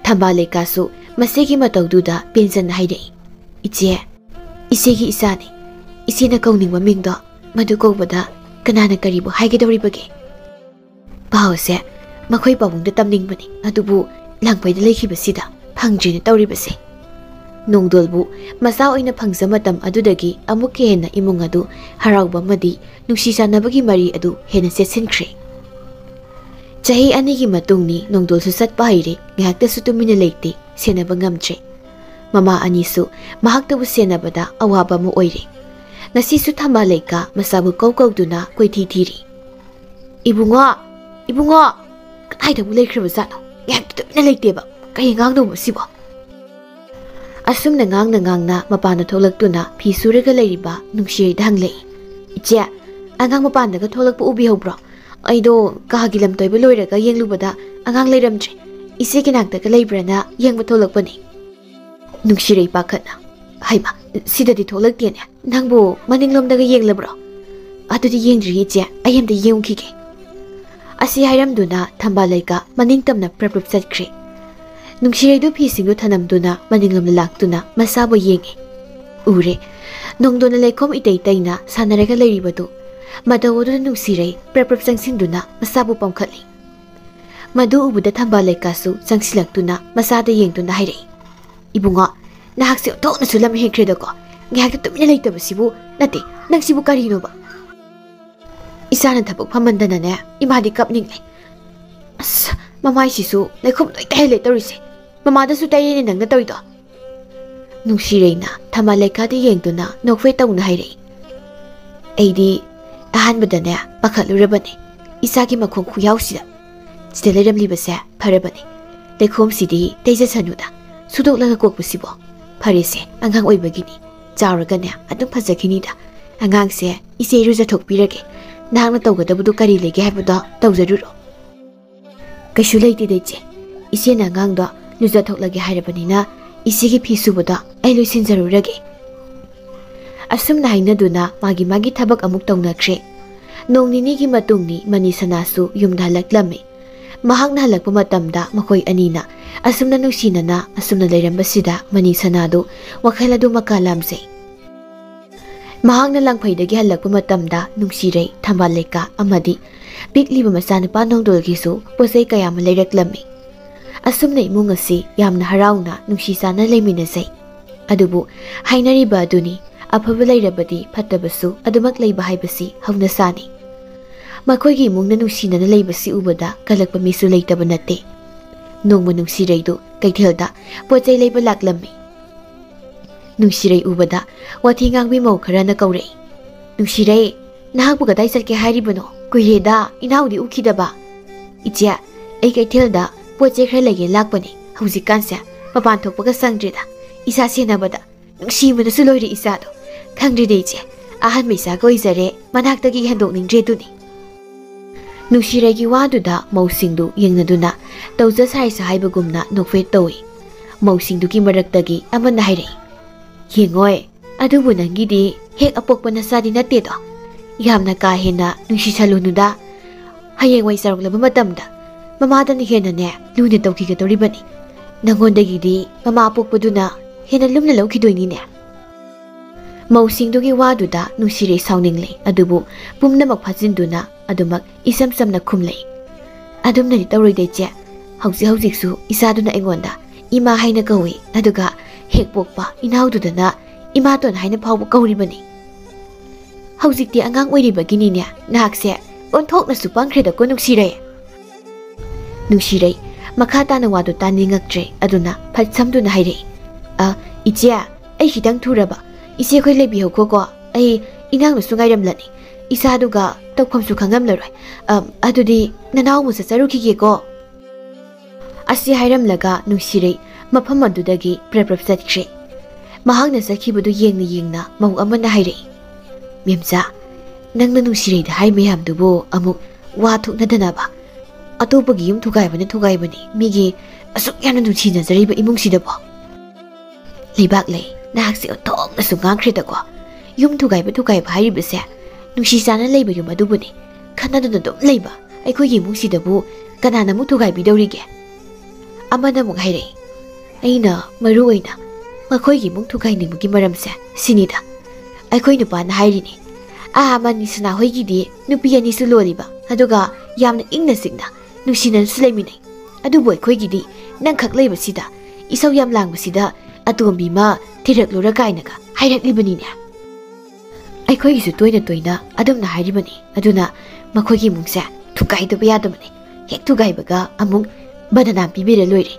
ꯊꯝꯕꯥꯜ ꯂꯩꯀꯥꯁꯨ ꯃꯆꯦꯒꯤ ꯃꯇꯧꯗꯨꯗ ꯄꯦꯟꯖꯅ ꯍꯥꯏꯔꯛꯏ, "ꯏꯆꯦ, ꯏꯆꯦꯒꯤ ꯏꯆꯥꯅꯤ꯫ ꯏꯆꯦꯅ ꯀꯧꯅꯤꯡꯕ ꯃꯤꯡꯗꯣ ꯃꯗꯨ ꯀꯧꯕꯗ ꯀꯅꯥꯅ ꯀꯔꯤꯕꯨ ꯍꯥꯏꯒꯗꯧꯔꯤꯕꯒꯦ?" ꯄꯥꯎꯁꯦ ꯃꯈꯣꯏ ꯄꯥꯕꯨꯡꯗ ꯇꯝꯅꯤꯡꯕꯅꯤ, ꯑꯗꯨꯕꯨ ꯂꯥꯡꯐꯩꯗ ꯂꯩꯈꯤꯕꯁꯤꯗ ꯐꯪꯗ꯭ꯔꯦꯅ ꯇꯧꯔꯤꯕꯁꯦ꯫ ꯅꯣꯡꯗꯣꯜꯕꯨ ꯃꯆꯥ ꯑꯣꯏꯅ ꯐꯪꯖ ꯃꯇꯝ ꯑꯗꯨꯗꯒꯤ ꯑꯃꯨꯛꯀ ꯍꯦꯟꯅ ꯏꯃꯨꯡ ꯑꯗꯨ ꯍꯔꯥꯎꯕ ꯑꯃꯗꯤ ꯅꯨꯡꯁꯤ ꯆꯥꯟꯅꯕꯒꯤ ꯃꯔꯤ ꯑꯗꯨ ꯍꯦꯟꯅ ꯆꯦꯠꯁꯤꯟꯈ꯭ꯔꯦ꯫ ꯆꯍꯤ ꯑꯅꯤꯒꯤ ꯃꯇꯨꯡꯅꯤ ꯅꯣꯡꯗꯣꯜꯁꯨ ꯆꯠꯄ ꯍꯩꯔꯦ, ꯉꯥꯏꯍꯥꯛꯇꯁꯨ ꯇꯨꯃꯤꯟꯅ ꯂꯩꯇꯦ, ꯁꯦꯟꯅꯕ ꯉꯝꯗ꯭ꯔꯦ꯫ ꯃꯃꯥ ꯑꯅꯤꯁꯨ ꯃꯍꯥꯛꯇꯕꯨ ꯁꯦꯟꯅꯕꯗ ꯑꯋꯥꯕ ꯑꯃ ꯑꯣꯏꯔꯦ꯫ ꯉꯁꯤꯁꯨ ꯊꯝꯕꯥꯜ ꯂꯩꯀꯥ ꯃꯆꯥꯕꯨ ꯀꯧ ꯀꯧꯗꯨꯅ ꯀꯣꯏꯊꯤ ꯊꯤꯔꯤ꯫ "ꯏꯕꯨꯡꯉꯣ, ꯏꯕꯨꯡꯉꯣ, ꯀꯗꯥꯏꯗꯕꯨ ꯂꯩꯈ꯭ꯔꯕꯖꯥꯠꯅꯣ? ꯉꯥꯏꯍꯥꯛꯇ ꯇꯨꯃꯤꯟꯅ ꯂꯩꯇꯦꯕ꯫ ꯀꯔꯤ ꯑꯉꯥꯡꯅꯣꯕ ꯁꯤꯕꯣ?" ꯑꯁꯨꯝꯅ ꯉꯥꯡꯅ ꯉꯥꯡꯅ ꯃꯄꯥꯟꯗ ꯊꯣꯛꯂꯛꯇꯨꯅ ꯐꯤ ꯁꯨꯔꯒ ꯂꯩꯔꯤꯕ ꯅꯨꯡꯁꯤꯔꯩꯗ ꯍꯪꯂꯛꯏ, "ꯏꯆꯦ, ꯑꯉꯥꯡ ꯃꯄꯥꯟꯗꯒ ꯊꯣꯛꯂꯛꯄ ꯎꯕꯤꯍꯧꯕ꯭ꯔꯣ? ꯑꯩꯗꯣ ꯀꯥꯒꯤ ꯂꯝꯇꯣꯏꯕ ꯂꯣꯏꯔꯒ ꯌꯦꯡꯂꯨꯕꯗ ꯑꯉꯥꯡ ꯂꯩꯔꯝꯗ꯭ꯔꯦ꯫ ꯏꯆꯦꯒꯤ ꯅꯥꯛꯇꯒ ꯂꯩꯕ꯭ꯔꯥꯅ ꯌꯦꯡꯕ ꯊꯣꯛꯂꯛꯄꯅꯦ꯫" ꯅꯨꯡꯁꯤꯔꯩ ꯄꯥꯈꯠꯅ, "ꯍꯩꯃ, ꯁꯤꯗꯗꯤ ꯊꯣꯛꯂꯛꯇꯦꯅꯦ꯫ ꯅꯪꯕꯨ ꯃꯅꯤꯡꯂꯣꯝꯗꯒ ꯌꯦꯡꯂꯕ꯭ꯔꯣ?" "ꯑꯗꯨꯗꯤ ꯌꯦꯡꯗ꯭ꯔꯤ ꯏꯆꯦ, ꯑꯩ ꯑꯝꯇ ꯌꯦꯡꯉꯨꯈꯤꯒꯦ꯫" ꯑꯁꯤ ꯍꯥꯏꯔꯝꯗꯨꯅ ꯊꯝꯕꯥꯜ ꯂꯩꯀꯥ ꯃꯅꯤꯡ ꯇꯝꯅ ꯄ꯭ꯔꯞ ꯄ꯭ꯔꯞ ꯆꯠꯈ꯭ꯔꯦ꯫ ꯅꯨꯡꯁꯤꯔꯩꯗꯨ ꯐꯤꯁꯤꯡꯗꯨ ꯊꯅꯝꯗꯨꯅ ꯃꯅꯤꯡꯂꯣꯝꯗ ꯂꯥꯛꯇꯨꯅ ꯃꯆꯥꯕꯨ ꯌꯦꯡꯉꯤ꯫ ꯎꯔꯦ, ꯅꯣꯡꯗꯣꯟꯅ ꯂꯩꯈꯣꯝ ꯏꯇꯩ ꯇꯩꯅ ꯁꯥꯟꯅꯔꯒ ꯂꯩꯔꯤꯕꯗꯨ꯫ ꯃꯇꯧ ꯑꯗꯨꯗ ꯅꯨꯡꯁꯤꯔꯩ ꯄ꯭ꯔꯞ ꯄ꯭ꯔꯞ ꯆꯪꯁꯤꯟꯗꯨꯅ ꯃꯆꯥꯕꯨ ꯄꯝꯈꯠꯂꯤ꯫ ꯃꯗꯨ ꯎꯕꯗ ꯊꯝꯕꯥꯜ ꯂꯩꯀꯥꯁꯨ ꯆꯪꯁꯤꯜꯂꯛꯇꯨꯅ ꯃꯆꯥꯗ ꯌꯦꯡꯗꯨꯅ ꯍꯥꯏꯔꯛꯏ, "ꯏꯕꯨꯡꯉꯣ, ꯅꯍꯥꯛꯁꯦ ꯑꯣꯟꯊꯣꯛꯅꯁꯨ ꯂꯝ ꯍꯦꯟꯈ꯭ꯔꯦꯗꯀꯣ꯫ ꯉꯥꯏꯍꯥꯛꯇ ꯇꯨꯃꯤꯟꯅ ꯂꯩꯇꯕꯁꯤꯕꯨ, ꯅꯠꯇꯦ, ꯅꯪꯁꯤꯕꯨ ꯀꯔꯤꯅꯣꯕ?" "ꯏꯆꯥꯅ ꯊꯕꯛ ꯐꯝꯃꯟꯗꯅꯅꯦ, ꯏꯃꯥꯗꯤ ꯀꯞꯅꯤꯡꯂꯦ꯫ ꯑꯁ, ꯃꯃꯥꯏꯁꯤꯁꯨ ꯂꯩꯈꯣꯝ ꯂꯣꯏ ꯇꯩꯍꯜꯂꯦ ꯇꯧꯔꯤꯁꯦ꯫ ꯃꯃꯥꯗꯁꯨ ꯇꯩꯔꯦꯅꯦ ꯅꯪꯅ ꯇꯧꯔꯤꯗꯣ꯫ ꯅꯨꯡꯁꯤꯔꯩꯅ ꯊꯝꯕꯥꯜ ꯂꯩꯈꯥꯗ ꯌꯦꯡꯗꯨꯅ ꯅꯣꯛꯐꯦꯠ ꯇꯧꯅ ꯍꯥꯏꯔꯛꯏ꯫ ꯑꯩꯗꯤ ꯑꯍꯥꯟꯕꯗꯅꯦ ꯄꯥꯈꯠꯂꯨꯔꯕꯅꯦ, ꯏꯆꯥꯒꯤ ꯃꯈꯣꯡ ꯈꯨꯌꯥꯎꯁꯤꯗ꯫ ꯁꯤꯗ ꯂꯩꯔꯝꯂꯤꯕꯁꯦ ꯐꯔꯕꯅꯦ꯫ ꯂꯩꯈꯣꯝꯁꯤꯗꯤ ꯇꯩꯖꯁꯅꯨꯗ, ꯁꯨꯗꯣꯛꯂꯒ ꯀꯣꯛꯄꯁꯤꯕꯣ꯫ ꯐꯔꯦꯁꯦ, ꯑꯉꯥꯡ ꯑꯣꯏꯕꯒꯤꯅꯤ, ꯆꯥꯎꯔꯒꯅꯦ ꯑꯗꯨꯝ ꯐꯖꯈꯤꯅꯤꯗ꯫ ꯑꯉꯥꯡꯁꯦ ꯏꯆꯦ ꯏꯔꯨꯖꯊꯣꯛꯄꯤꯔꯒꯦ꯫ ꯅꯍꯥꯛꯅ ꯇꯧꯒꯗꯕꯗꯨ ꯀꯔꯤ ꯂꯩꯒꯦ ꯍꯥꯏꯕꯗꯣ ꯇꯧꯖꯔꯨꯔꯣ꯫ ꯀꯩꯁꯨ ꯂꯩꯇꯦꯗ ꯏꯆꯦ, ꯏꯆꯦꯅ ꯑꯉꯥꯡꯗꯣ ꯂꯨꯖꯊꯣꯛꯂꯒꯦ ꯍꯥꯏꯔꯕꯅꯤꯅ ꯏꯆꯦꯒꯤ ꯐꯤ ꯁꯨꯕꯗꯣ ꯑꯩ ꯂꯣꯏꯁꯤꯟꯖꯔꯨꯔꯒꯦ꯫ ꯑꯁꯨꯝꯅ ꯍꯥꯏꯅꯗꯨꯅ ꯃꯥꯒꯤ ꯃꯥꯒꯤ ꯊꯕꯛ ꯑꯃꯨꯛ ꯇꯧꯅꯈ꯭ꯔꯦ꯫ ꯅꯣꯡ ꯅꯤꯅꯤꯒꯤ ꯃꯇꯨꯡꯅꯤ ꯃꯅꯤ ꯁꯅꯥꯁꯨ ꯌꯨꯝꯗ ꯍꯜꯂꯛꯂꯝꯃꯤ꯫ ꯃꯍꯥꯛꯅ ꯍꯜꯂꯛꯄ ꯃꯇꯝꯗ ꯃꯈꯣꯏ ꯑꯅꯤꯅ ꯑꯁꯨꯝꯅ ꯅꯨꯡꯁꯤꯅꯅ ꯑꯁꯨꯝꯅ ꯂꯩꯔꯝꯕꯁꯤꯗ ꯃꯅꯤ ꯁꯅꯥꯗꯨ ꯋꯥꯈꯜ ꯑꯗꯨ ꯃꯀꯥ ꯂꯥꯝꯖꯩ꯫ ꯃꯍꯥꯛꯅ ꯂꯥꯡꯐꯩꯗꯒꯤ ꯍꯜꯂꯛꯄ ꯃꯇꯝꯗ ꯅꯨꯡꯁꯤꯔꯩ, ꯊꯝꯕꯥꯜ ꯂꯩꯀꯥ ꯑꯃꯗꯤ ꯄꯤꯛꯂꯤꯕ ꯃꯆꯥꯅꯨꯄꯥ ꯅꯣꯡꯗꯣꯜꯒꯤꯁꯨ ꯄꯣꯠ ꯆꯩ ꯀꯌꯥ ꯑꯃ ꯂꯩꯔꯛꯂꯝꯃꯤ꯫ ꯑꯁꯨꯝꯅ ꯏꯃꯨꯡ ꯑꯁꯤ ꯌꯥꯝꯅ ꯍꯔꯥꯎꯅ ꯅꯨꯡꯁꯤ ꯆꯥꯟꯅ ꯂꯩꯃꯤꯟꯅꯖꯩ꯫ ꯑꯗꯨꯕꯨ ꯍꯥꯏꯅꯔꯤꯕ ꯑꯗꯨꯅꯤ, ꯑꯐꯕ ꯂꯩꯔꯕꯗꯤ ꯐꯠꯇꯕꯁꯨ ꯑꯗꯨꯃꯛ ꯂꯩꯕ ꯍꯥꯏꯕꯁꯤ ꯍꯧꯅꯁꯥꯅꯤ꯫ ꯃꯈꯣꯏꯒꯤ ꯏꯃꯨꯡꯅ ꯅꯨꯡꯁꯤꯅꯅ ꯂꯩꯕꯁꯤ ꯎꯕꯗ ꯀꯜꯂꯛꯄ ꯃꯤꯁꯨ ꯂꯩꯇꯕ ꯅꯠꯇꯦ꯫ ꯅꯣꯡꯃ ꯅꯨꯡꯁꯤꯔꯩꯗꯨ ꯀꯩꯊꯦꯜꯗ ꯄꯣꯠ ꯆꯩ ꯂꯩꯕ ꯂꯥꯛꯂꯝꯃꯤ꯫ ꯅꯨꯡꯁꯤꯔꯩ ꯎꯕꯗ ꯋꯥꯊꯤ ꯉꯥꯡꯕꯤ ꯃꯧ ꯈꯔꯅ ꯀꯧꯔꯛꯏ꯫ "ꯅꯨꯡꯁꯤꯔꯩ, ꯅꯍꯥꯛꯄꯨ ꯀꯗꯥꯏ ꯆꯠꯀꯦ ꯍꯥꯏꯔꯤꯕꯅꯣ? ꯀꯨꯏꯔꯦꯗ ꯏꯅꯥꯎꯗꯤ ꯎꯈꯤꯗꯕ꯫" "ꯏꯆꯦ, ꯑꯩ ꯀꯩꯊꯦꯜꯗ ꯄꯣꯠ ꯆꯩ ꯈꯔ ꯂꯩꯒꯦ ꯂꯥꯛꯄꯅꯦ꯫ ꯍꯧꯖꯤꯛꯀꯥꯟꯁꯦ ꯃꯄꯥꯟ ꯊꯣꯛꯄꯒ ꯁꯪꯗ꯭ꯔꯦꯗ꯫ ꯏꯁꯥ ꯁꯦꯟꯅꯕꯗ ꯅꯨꯡꯁꯤꯕꯅꯁꯨ ꯂꯣꯏꯔꯦ ꯏꯆꯥꯗꯣ꯫ ꯈꯪꯗ꯭ꯔꯦꯗ ꯏꯆꯦ, ꯑꯍꯟꯕ ꯏꯆꯥꯒ ꯑꯣꯏꯖꯔꯦ, ꯃꯅꯥꯛꯇꯒꯤ ꯍꯦꯟꯗꯣꯛꯅꯤꯡꯗ꯭ꯔꯦ ꯑꯗꯨꯅꯤ꯫" ꯅꯨꯡꯁꯤꯔꯩꯒꯤ ꯋꯥꯗꯨꯗ ꯃꯧꯁꯤꯡꯗꯨ ꯌꯦꯡꯅꯗꯨꯅ ꯇꯧꯖ ꯁꯥꯏꯁ ꯍꯥꯏꯕꯒꯨꯝꯅ ꯅꯣꯛꯐꯦꯠ ꯇꯧꯏ꯫ ꯃꯧꯁꯤꯡꯗꯨꯒꯤ ꯃꯔꯛꯇꯒꯤ ꯑꯃꯅ ꯍꯥꯏꯔꯛꯏ, "ꯌꯦꯡꯉꯣꯏ, ꯑꯗꯨꯕꯨ ꯅꯪꯒꯤꯗꯤ ꯍꯦꯛ ꯑꯄꯣꯛꯄ ꯅꯆꯥꯗꯤ ꯅꯠꯇꯦꯗꯣ꯫ ꯌꯥꯝꯅ ꯀꯥ ꯍꯦꯟꯅ ꯅꯨꯡꯁꯤꯁꯜꯂꯨꯅꯨꯗ꯫ ꯍꯌꯦꯡꯋꯥꯏ ꯆꯥꯎꯔꯛꯂꯕ ꯃꯇꯝꯗ ꯃꯃꯥꯗꯅ ꯍꯦꯟꯅꯅꯦ ꯂꯨꯅ ꯇꯧꯈꯤꯒꯗꯧꯔꯤꯕꯅꯤ꯫ ꯅꯪꯉꯣꯟꯗꯒꯤꯗꯤ ꯃꯃꯥ ꯑꯄꯣꯛꯄꯗꯨꯅ ꯍꯦꯟꯅ ꯂꯨꯝꯅ ꯂꯧꯈꯤꯗꯣꯏꯅꯤꯅꯦ꯫" ꯃꯧꯁꯤꯡꯗꯨꯒꯤ ꯋꯥꯗꯨꯗ ꯅꯨꯡꯁꯤꯔꯩ ꯁꯥꯎꯅꯤꯡꯂꯦ, ꯑꯗꯨꯕꯨ ꯄꯨꯝꯅꯃꯛ ꯐꯥꯖꯤꯟꯗꯨꯅ ꯑꯗꯨꯃꯛ ꯏꯆꯝ ꯆꯝꯅ ꯈꯨꯝꯂꯛꯏ꯫ "ꯑꯗꯨꯝꯅꯗꯤ ꯇꯧꯔꯣꯏꯗ ꯏꯆꯦ꯫ ꯍꯧꯖꯤꯛ ꯍꯧꯖꯤꯛꯁꯨ ꯏꯆꯥꯗꯨꯅ ꯑꯩꯉꯣꯟꯗ ꯏꯃꯥ ꯍꯥꯏꯅ ꯀꯧꯏ, ꯑꯗꯨꯒ ꯍꯦꯛ ꯄꯣꯛꯄ ꯏꯅꯥꯎꯗꯨꯗꯅ ꯏꯃꯥꯇꯣꯟ ꯍꯥꯏꯅ ꯐꯥꯎꯕ ꯀꯧꯔꯤꯕꯅꯤ꯫ ꯍꯧꯖꯤꯛꯇꯤ ꯑꯉꯥꯡ ꯑꯣꯏꯔꯤꯕꯒꯤꯅꯤꯅꯦ, ꯅꯍꯥꯛꯁꯦ ꯑꯣꯟꯊꯣꯛꯅꯁꯨ ꯄꯪꯈ꯭ꯔꯦꯗꯀꯣ ꯅꯨꯡꯁꯤꯔꯩ꯫" ꯅꯨꯡꯁꯤꯔꯩ ꯃꯈꯥ ꯇꯥꯅ ꯋꯥꯗꯨ ꯇꯥꯅꯤꯡꯉꯛꯇ꯭ꯔꯦ꯫ ꯑꯗꯨꯅ ꯐꯠ ꯁꯝꯗꯨꯅ ꯍꯥꯏꯔꯛꯏ, "ꯑ, ꯏꯆꯦ, ꯑꯩ ꯈꯤꯇꯪ ꯊꯨꯔꯕ꯫ ꯏꯆꯦ ꯑꯩꯈꯣꯏ ꯂꯩꯕꯤꯍꯧꯈꯣꯀꯣ꯫ ꯑꯩ ꯏꯅꯥꯎꯅꯁꯨ ꯉꯥꯏꯔꯝꯂꯅꯤ꯫ ꯏꯁꯥꯗꯨꯒ ꯇꯧꯐꯝꯁꯨ ꯈꯪꯉꯝꯂꯔꯣꯏ꯫ ꯑ, ꯑꯗꯨꯗꯤ ꯅꯅꯥꯎ ꯑꯃꯨꯛ ꯆꯠꯆꯔꯨꯈꯤꯒꯦꯀꯣ꯫" ꯑꯁꯤ ꯍꯥꯏꯔꯝꯂꯒ ꯅꯨꯡꯁꯤꯔꯩ ꯃꯐꯝ ꯑꯗꯨꯗꯒꯤ ꯄ꯭ꯔꯞ ꯄ꯭ꯔꯞ ꯆꯠꯈ꯭ꯔꯦ꯫ ꯃꯍꯥꯛꯅ ꯆꯠꯈꯤꯕꯗꯨ ꯌꯦꯡꯅ ꯌꯦꯡꯅ ꯃꯧ ꯑꯃꯅ ꯍꯥꯏꯔꯛꯏ, "ꯃꯦꯝꯆꯥ, ꯅꯪꯅ ꯅꯨꯡꯁꯤꯔꯩꯗ ꯍꯥꯏ ꯃꯌꯥꯝꯗꯨꯕꯨ ꯑꯃꯨꯛ ꯋꯥ ꯊꯣꯛꯅꯗꯅꯕ ꯑꯇꯣꯞꯄꯒꯤ ꯌꯨꯝ ꯊꯨꯒꯥꯏꯕꯅ ꯊꯨꯒꯥꯏꯕꯅꯤ, ꯃꯤꯒꯤ ꯑꯁꯨꯛ ꯌꯥꯝꯅ ꯅꯨꯡꯁꯤꯅꯖꯔꯤꯕ ꯏꯃꯨꯡꯁꯤꯗꯕꯣ?" "ꯂꯩꯕꯥꯛ ꯂꯩ, ꯅꯍꯥꯛꯁꯦ ꯑꯣꯟꯊꯣꯛꯅꯁꯨ ꯉꯥꯡꯈ꯭ꯔꯦꯗꯀꯣ꯫ ꯌꯨꯝ ꯊꯨꯒꯥꯏꯕ ꯊꯨꯒꯥꯏꯕ ꯍꯥꯏꯔꯤꯕꯁꯦ ꯅꯨꯡꯁꯤ ꯆꯥꯟꯅ ꯂꯩꯕ ꯌꯨꯝ ꯑꯗꯨꯕꯨꯅꯤ꯫ ꯈꯟꯅꯗꯨꯅ ꯑꯗꯨꯝ ꯂꯩꯕ ꯑꯩꯈꯣꯏꯒꯤ ꯏꯃꯨꯡꯁꯤꯗꯕꯨ ꯀꯅꯥꯅ ꯑꯃꯨꯛ ꯊꯨꯒꯥꯏꯕꯤꯗꯧꯔꯤꯒꯦ?" ꯑꯃꯅ ꯑꯃꯨꯛ ꯍꯥꯏꯔꯛꯏ, "ꯑꯩꯅ ꯃꯔꯨ ꯑꯣꯏꯅ ꯃꯈꯣꯏꯒꯤ ꯏꯃꯨꯡ ꯊꯨꯒꯥꯏꯅꯤꯡꯕꯒꯤ ꯃꯔꯝꯁꯦ ꯁꯤꯅꯤꯗ꯫ ꯑꯩꯈꯣꯏ ꯅꯨꯄꯥꯅ ꯍꯥꯏꯔꯤꯅꯤ, ꯑꯥ ꯃꯅꯤ ꯁꯅꯥ ꯍꯣꯏꯒꯤꯗꯤ ꯅꯨꯄꯤ ꯑꯅꯤꯁꯨ ꯂꯣꯜꯂꯤꯕ, ꯑꯗꯨꯒ ꯌꯥꯝꯅ ꯏꯪꯅ ꯆꯤꯛꯅ ꯅꯨꯡꯁꯤꯅꯅꯁꯨ ꯂꯩꯃꯤꯟꯅꯩ꯫ ꯑꯗꯨꯕꯨ ꯑꯩꯈꯣꯏꯒꯤꯗꯤ ꯅꯪꯈꯛ ꯂꯩꯕꯁꯤꯗ, ꯏꯁꯧ ꯌꯥꯝ ꯂꯥꯡꯕꯁꯤꯗ ꯑꯇꯣꯝꯕꯤ ꯑꯃ ꯊꯤꯔꯛꯂꯨꯔ ꯀꯥꯏꯅꯒ ꯍꯥꯏꯔꯛꯂꯤꯕꯅꯤꯅꯦ꯫" ꯑꯩꯈꯣꯏꯒꯤꯁꯨ ꯇꯣꯏꯅ ꯇꯣꯏꯅ ꯑꯗꯨꯝꯅ ꯍꯥꯏꯔꯤꯕꯅꯤ꯫ ꯑꯗꯨꯅ ꯃꯈꯣꯏꯒꯤ ꯏꯃꯨꯡꯁꯦ ꯊꯨꯒꯥꯏꯗꯕ ꯌꯥꯗꯕꯅꯤ꯫ ꯍꯦꯛ ꯊꯨꯒꯥꯏꯕꯒ ꯑꯃꯨꯛ ꯕꯗꯅꯥꯝ ꯄꯤꯕꯤꯔ ꯂꯣꯏꯔꯦ꯫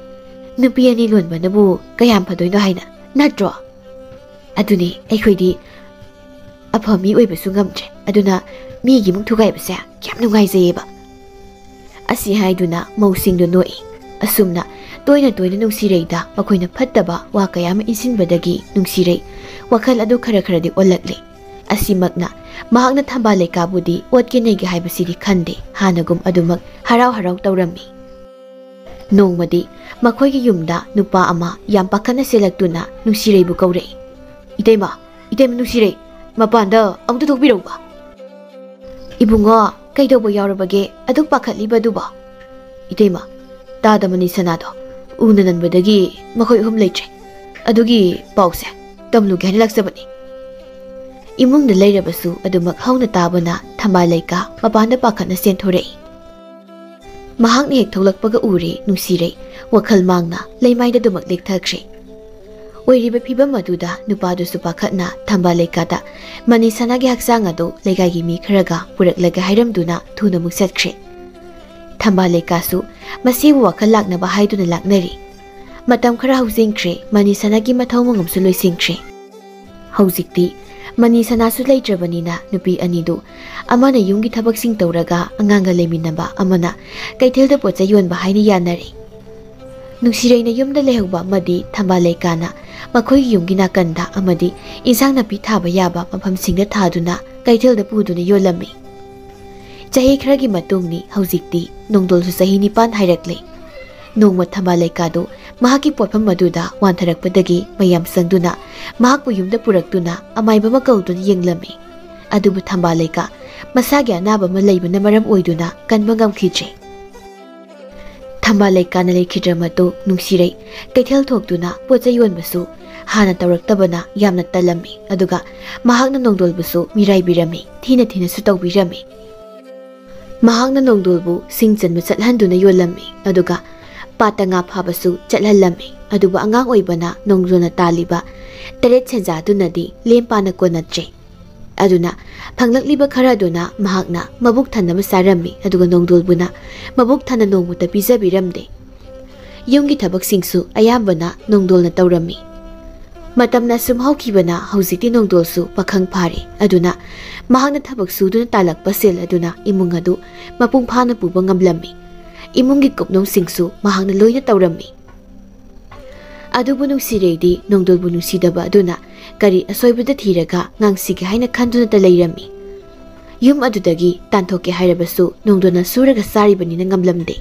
ꯅꯨꯄꯤ ꯑꯅꯤ ꯂꯣꯟꯕꯅꯕꯨ ꯀꯌꯥꯝ ꯐꯗꯣꯏꯅꯣ ꯍꯥꯏꯅ, ꯅꯠꯇ꯭ꯔꯣ? ꯑꯗꯨꯅꯤ, ꯑꯩꯈꯣꯏꯗꯤ ꯑꯐꯕ ꯃꯤ ꯑꯣꯏꯕꯁꯨ ꯉꯝꯗ꯭ꯔꯦ꯫ ꯑꯗꯨꯅ ꯃꯤꯒꯤ ꯏꯃꯨꯡ ꯊꯨꯒꯥꯏꯕꯁꯦ ꯌꯥꯝ ꯅꯨꯡꯉꯥꯏꯖꯩꯌꯦꯕ꯫ ꯑꯁꯤ ꯍꯥꯏꯗꯨꯅ ꯃꯧꯁꯤꯡꯗꯨ ꯅꯣꯛꯏ꯫ ꯑꯁꯨꯝꯅ ꯇꯣꯏꯅ ꯇꯣꯏꯅ ꯅꯨꯡꯁꯤꯔꯩꯗ ꯃꯈꯣꯏꯅ ꯐꯠꯇꯕ ꯋꯥ ꯀꯌꯥ ꯑꯃ ꯏꯟꯁꯤꯟꯕꯗꯒꯤ ꯅꯨꯡꯁꯤꯔꯩ ꯋꯥꯈꯜ ꯑꯗꯨ ꯈꯔ ꯈꯔꯗꯤ ꯑꯣꯜꯂꯛꯂꯦ꯫ ꯑꯁꯤꯃꯛꯅ ꯃꯍꯥꯛꯅ ꯊꯝꯕꯥꯜ ꯂꯩꯀꯥꯕꯨꯗꯤ ꯑꯣꯠꯀꯦ ꯅꯩꯒꯦ ꯍꯥꯏꯕꯁꯤꯗꯤ ꯈꯟꯗꯦ, ꯍꯥꯟꯅꯒꯨꯝ ꯑꯗꯨꯃꯛ ꯍꯔꯥꯎ ꯍꯔꯥꯎ ꯇꯧꯔꯝꯃꯤ꯫ ꯅꯣꯡꯃꯗꯤ ꯃꯈꯣꯏꯒꯤ ꯌꯨꯝꯗ ꯅꯨꯄꯥ ꯑꯃ ꯌꯥꯝ ꯄꯥꯈꯠꯅ ꯆꯦꯜꯂꯛꯇꯨꯅ ꯅꯨꯡꯁꯤꯔꯩꯕꯨ ꯀꯧꯔꯛꯏ꯫ "ꯏꯇꯩꯃ, ꯏꯇꯩꯃ ꯅꯨꯡꯁꯤꯔꯩ, ꯃꯄꯥꯟꯗ ꯑꯃꯨꯛꯇ ꯊꯣꯛꯄꯤꯔꯛꯎꯕ꯫" "ꯏꯕꯨꯡꯉꯣ, ꯀꯩꯗꯧꯕ ꯌꯥꯎꯔꯕꯒꯦ ꯑꯗꯨꯛ ꯄꯥꯈꯠꯂꯤꯕꯗꯨꯕꯣ?" "ꯏꯇꯩꯃ, ꯇꯥꯗ ꯃꯅꯤ ꯁꯅꯥꯗꯣ ꯎꯅ ꯅꯟꯕꯗꯒꯤ ꯃꯈꯣꯏ ꯑꯍꯨꯝ ꯂꯩꯇ꯭ꯔꯦ꯫ ꯑꯗꯨꯒꯤ ꯄꯥꯎꯁꯦ ꯇꯝꯂꯨꯒꯦ ꯍꯥꯏꯅ ꯂꯥꯛꯆꯕꯅꯤ꯫" ꯏꯃꯨꯡꯗ ꯂꯩꯔꯕꯁꯨ ꯑꯗꯨꯃꯛ ꯍꯧꯅ ꯇꯥꯕꯅ ꯊꯝꯕꯥꯜ ꯂꯩꯀꯥ ꯃꯄꯥꯟꯗ ꯄꯥꯈꯠꯅ ꯆꯦꯟꯊꯣꯔꯛꯏ꯫ ꯃꯍꯥꯛꯅ ꯍꯦꯛ ꯊꯣꯛꯂꯛꯄꯒ ꯎꯔꯦ ꯅꯨꯡꯁꯤꯔꯩ ꯋꯥꯈꯜ ꯃꯥꯡꯅ ꯂꯩꯃꯥꯏꯗ ꯑꯗꯨꯃꯛ ꯂꯦꯛꯊꯈ꯭ꯔꯦ꯫ ꯑꯣꯏꯔꯤꯕ ꯐꯤꯕꯝ ꯑꯗꯨꯗ ꯅꯨꯄꯥꯗꯨꯁꯨ ꯄꯥꯈꯠꯅ ꯊꯝꯕꯥꯜ ꯂꯩꯀꯥꯗ ꯃꯅꯤ ꯁꯅꯥꯒꯤ ꯍꯛꯆꯥꯡ ꯑꯗꯨ ꯂꯩꯀꯥꯏꯒꯤ ꯃꯤ ꯈꯔꯒ ꯄꯨꯔꯛꯂꯒꯦ ꯍꯥꯏꯔꯝꯗꯨꯅ ꯊꯨꯅ ꯑꯃꯨꯛ ꯆꯠꯈ꯭ꯔꯦ꯫ ꯊꯝꯕꯥꯜ ꯂꯩꯀꯥꯁꯨ ꯃꯁꯤꯕꯨ ꯋꯥꯈꯜ ꯂꯥꯛꯅꯕ ꯍꯥꯏꯗꯨꯅ ꯂꯥꯛꯅꯔꯤ꯫ ꯃꯇꯝ ꯈꯔ ꯍꯧꯖꯤꯟꯈ꯭ꯔꯦ, ꯃꯅꯤ ꯁꯅꯥꯒꯤ ꯃꯊꯧ ꯃꯉꯝꯁꯨ ꯂꯣꯏꯁꯤꯟꯈ꯭ꯔꯦ꯫ ꯍꯧꯖꯤꯛꯇꯤ ꯃꯅꯤ ꯁꯅꯥꯁꯨ ꯂꯩꯇ꯭ꯔꯕꯅꯤꯅ ꯅꯨꯄꯤ ꯑꯅꯤꯗꯨ ꯑꯃꯅ ꯌꯨꯝꯒꯤ ꯊꯕꯛꯁꯤꯡ ꯇꯧꯔꯒ ꯑꯉꯥꯡꯒ ꯂꯩꯃꯤꯟꯅꯕ, ꯑꯃꯅ ꯀꯩꯊꯦꯜꯗ ꯄꯣꯠ ꯆꯩ ꯌꯣꯟꯕ ꯍꯥꯏꯅ ꯌꯥꯅꯔꯦ꯫ ꯅꯨꯡꯁꯤꯔꯩꯅ ꯌꯨꯝꯗ ꯂꯩꯍꯧꯕ ꯑꯃꯗꯤ ꯊꯝꯕꯥꯜ ꯂꯩꯀꯥꯅ ꯃꯈꯣꯏꯒꯤ ꯌꯨꯝꯒꯤ ꯅꯥꯀꯟꯗ ꯑꯃꯗꯤ ꯏꯟꯁꯥꯡ ꯅꯥꯄꯤ ꯊꯥꯕ ꯌꯥꯕ ꯃꯐꯝꯁꯤꯡꯗ ꯊꯥꯗꯨꯅ ꯀꯩꯊꯦꯜꯗ ꯄꯨꯗꯨꯅ ꯌꯣꯜꯂꯝꯃꯤ꯫ ꯆꯍꯤ ꯈꯔꯒꯤ ꯃꯇꯨꯡꯅꯤ ꯍꯧꯖꯤꯛꯇꯤ꯫ ꯅꯣꯡꯗꯣꯜꯁꯨ ꯆꯍꯤ ꯅꯤꯄꯥꯟ ꯍꯥꯏꯔꯛꯂꯦ꯫ ꯅꯣꯡꯃ ꯊꯝꯕꯥꯜ ꯂꯩꯀꯥꯗꯨ ꯃꯍꯥꯛꯀꯤ ꯄꯣꯠꯐꯝ ꯑꯗꯨꯗ ꯋꯥꯟꯊꯔꯛꯄꯗꯒꯤ ꯃꯌꯥꯝ ꯆꯪꯗꯨꯅ ꯃꯍꯥꯛꯄꯨ ꯌꯨꯝꯗ ꯄꯨꯔꯛꯇꯨꯅ ꯑꯃꯥꯏꯕ ꯑꯃ ꯀꯧꯗꯨꯅ ꯌꯦꯡꯂꯝꯃꯤ꯫ ꯑꯗꯨꯕꯨ ꯊꯝꯕꯥꯜ ꯂꯩꯀꯥ ꯃꯁꯥꯒꯤ ꯑꯅꯥꯕ ꯑꯃ ꯂꯩꯕꯅ ꯃꯔꯝ ꯑꯣꯏꯗꯨꯅ ꯀꯟꯕ ꯉꯝꯈꯤꯗ꯭ꯔꯦ꯫ ꯊꯝꯕꯥꯜ ꯂꯩꯀꯥꯅ ꯂꯩꯈꯤꯗ꯭ꯔ ꯃꯇꯨꯡ ꯅꯨꯡꯁꯤꯔꯩ ꯀꯩꯊꯦꯜ ꯊꯣꯛꯇꯨꯅ ꯄꯣꯠ ꯆꯩ ꯌꯣꯟꯕꯁꯨ ꯍꯥꯟꯅ ꯇꯧꯔꯛꯇꯕꯅ ꯌꯥꯝꯅ ꯇꯜꯂꯝꯃꯤ꯫ ꯑꯗꯨꯒ ꯃꯍꯥꯛꯅ ꯅꯣꯡꯗꯣꯜꯕꯨꯁꯨ ꯃꯤꯔꯥꯏꯕꯤꯔꯝꯃꯤ, ꯊꯤꯅ ꯊꯤꯅꯁꯨ ꯇꯧꯕꯤꯔꯝꯃꯤ꯫ ꯃꯍꯥꯛꯅ ꯅꯣꯡꯗꯣꯜꯕꯨ ꯁꯤꯡ ꯆꯟꯕ ꯆꯠꯍꯟꯗꯨꯅ ꯌꯣꯜꯂꯝꯃꯤ꯫ ꯑꯗꯨꯒ ꯄꯥꯠꯇ ꯉꯥ ꯐꯥꯕꯁꯨ ꯆꯠꯍꯜꯂꯝꯃꯤ꯫ ꯑꯗꯨꯕꯨ ꯑꯉꯥꯡ ꯑꯣꯏꯕꯅ ꯅꯣꯡꯗꯣꯜꯅ ꯇꯥꯜꯂꯤꯕ ꯇꯔꯦꯠ ꯁꯦꯟꯖꯥꯗꯨꯅꯗꯤ ꯂꯦꯝ ꯄꯥꯅ ꯀꯣꯟꯅꯗ꯭ꯔꯦ꯫ ꯑꯗꯨꯅ ꯐꯪꯂꯛꯂꯤꯕ ꯈꯔꯗꯨꯅ ꯃꯍꯥꯛꯅ ꯃꯕꯨꯛ ꯊꯟꯅꯕ ꯆꯥꯔꯝꯃꯤ, ꯑꯗꯨꯒ ꯅꯣꯡꯗꯣꯜꯕꯨꯅ ꯃꯕꯨꯛ ꯊꯟꯅ ꯅꯣꯡꯃꯇ ꯄꯤꯖꯕꯤꯔꯝꯗꯦ꯫ ꯌꯨꯝꯒꯤ ꯊꯕꯛꯁꯤꯡꯁꯨ ꯑꯌꯥꯝꯕꯅ ꯅꯣꯡꯗꯣꯜꯅ ꯇꯧꯔꯝꯃꯤ꯫ ꯃꯇꯝꯅ ꯁꯨꯝ ꯍꯧꯈꯤꯕꯅ ꯍꯧꯖꯤꯛꯇꯤ ꯅꯣꯡꯗꯣꯜꯁꯨ ꯄꯥꯈꯪ ꯐꯥꯔꯦ꯫ ꯑꯗꯨꯅ ꯃꯍꯥꯛꯅ ꯊꯕꯛ ꯁꯨꯗꯨꯅ ꯇꯥꯜꯂꯛꯄ ꯁꯦꯜ ꯑꯗꯨꯅ ꯏꯃꯨꯡ ꯑꯗꯨ ꯃꯄꯨꯡ ꯐꯥꯅ ꯄꯨꯕ ꯉꯝꯂꯝꯃꯤ꯫ ꯏꯃꯨꯡꯒꯤ ꯀꯨꯞꯅꯣꯝꯁꯤꯡꯁꯨ ꯃꯍꯥꯛꯅ ꯂꯣꯏꯅ ꯇꯧꯔꯝꯃꯤ꯫ ꯑꯗꯨꯕꯨ ꯅꯨꯡꯁꯤꯔꯩꯗꯤ ꯅꯣꯡꯗꯣꯜꯕꯨ ꯅꯨꯡꯁꯤꯗꯕ ꯑꯗꯨꯅ ꯀꯔꯤ ꯑꯁꯣꯏꯕꯗ ꯊꯤꯔꯒ ꯉꯥꯡꯁꯤꯒꯦ ꯍꯥꯏꯅ ꯈꯟꯗꯨꯅꯇ ꯂꯩꯔꯝꯃꯤ꯫ ꯌꯨꯝ ꯑꯗꯨꯗꯒꯤ ꯇꯥꯟꯊꯣꯛꯀꯦ ꯍꯥꯏꯔꯕꯁꯨ ꯅꯣꯡꯗꯣꯜꯅ ꯁꯨꯔꯒ ꯆꯥꯔꯤꯕꯅꯤꯅ ꯉꯝꯂꯝꯗꯦ꯫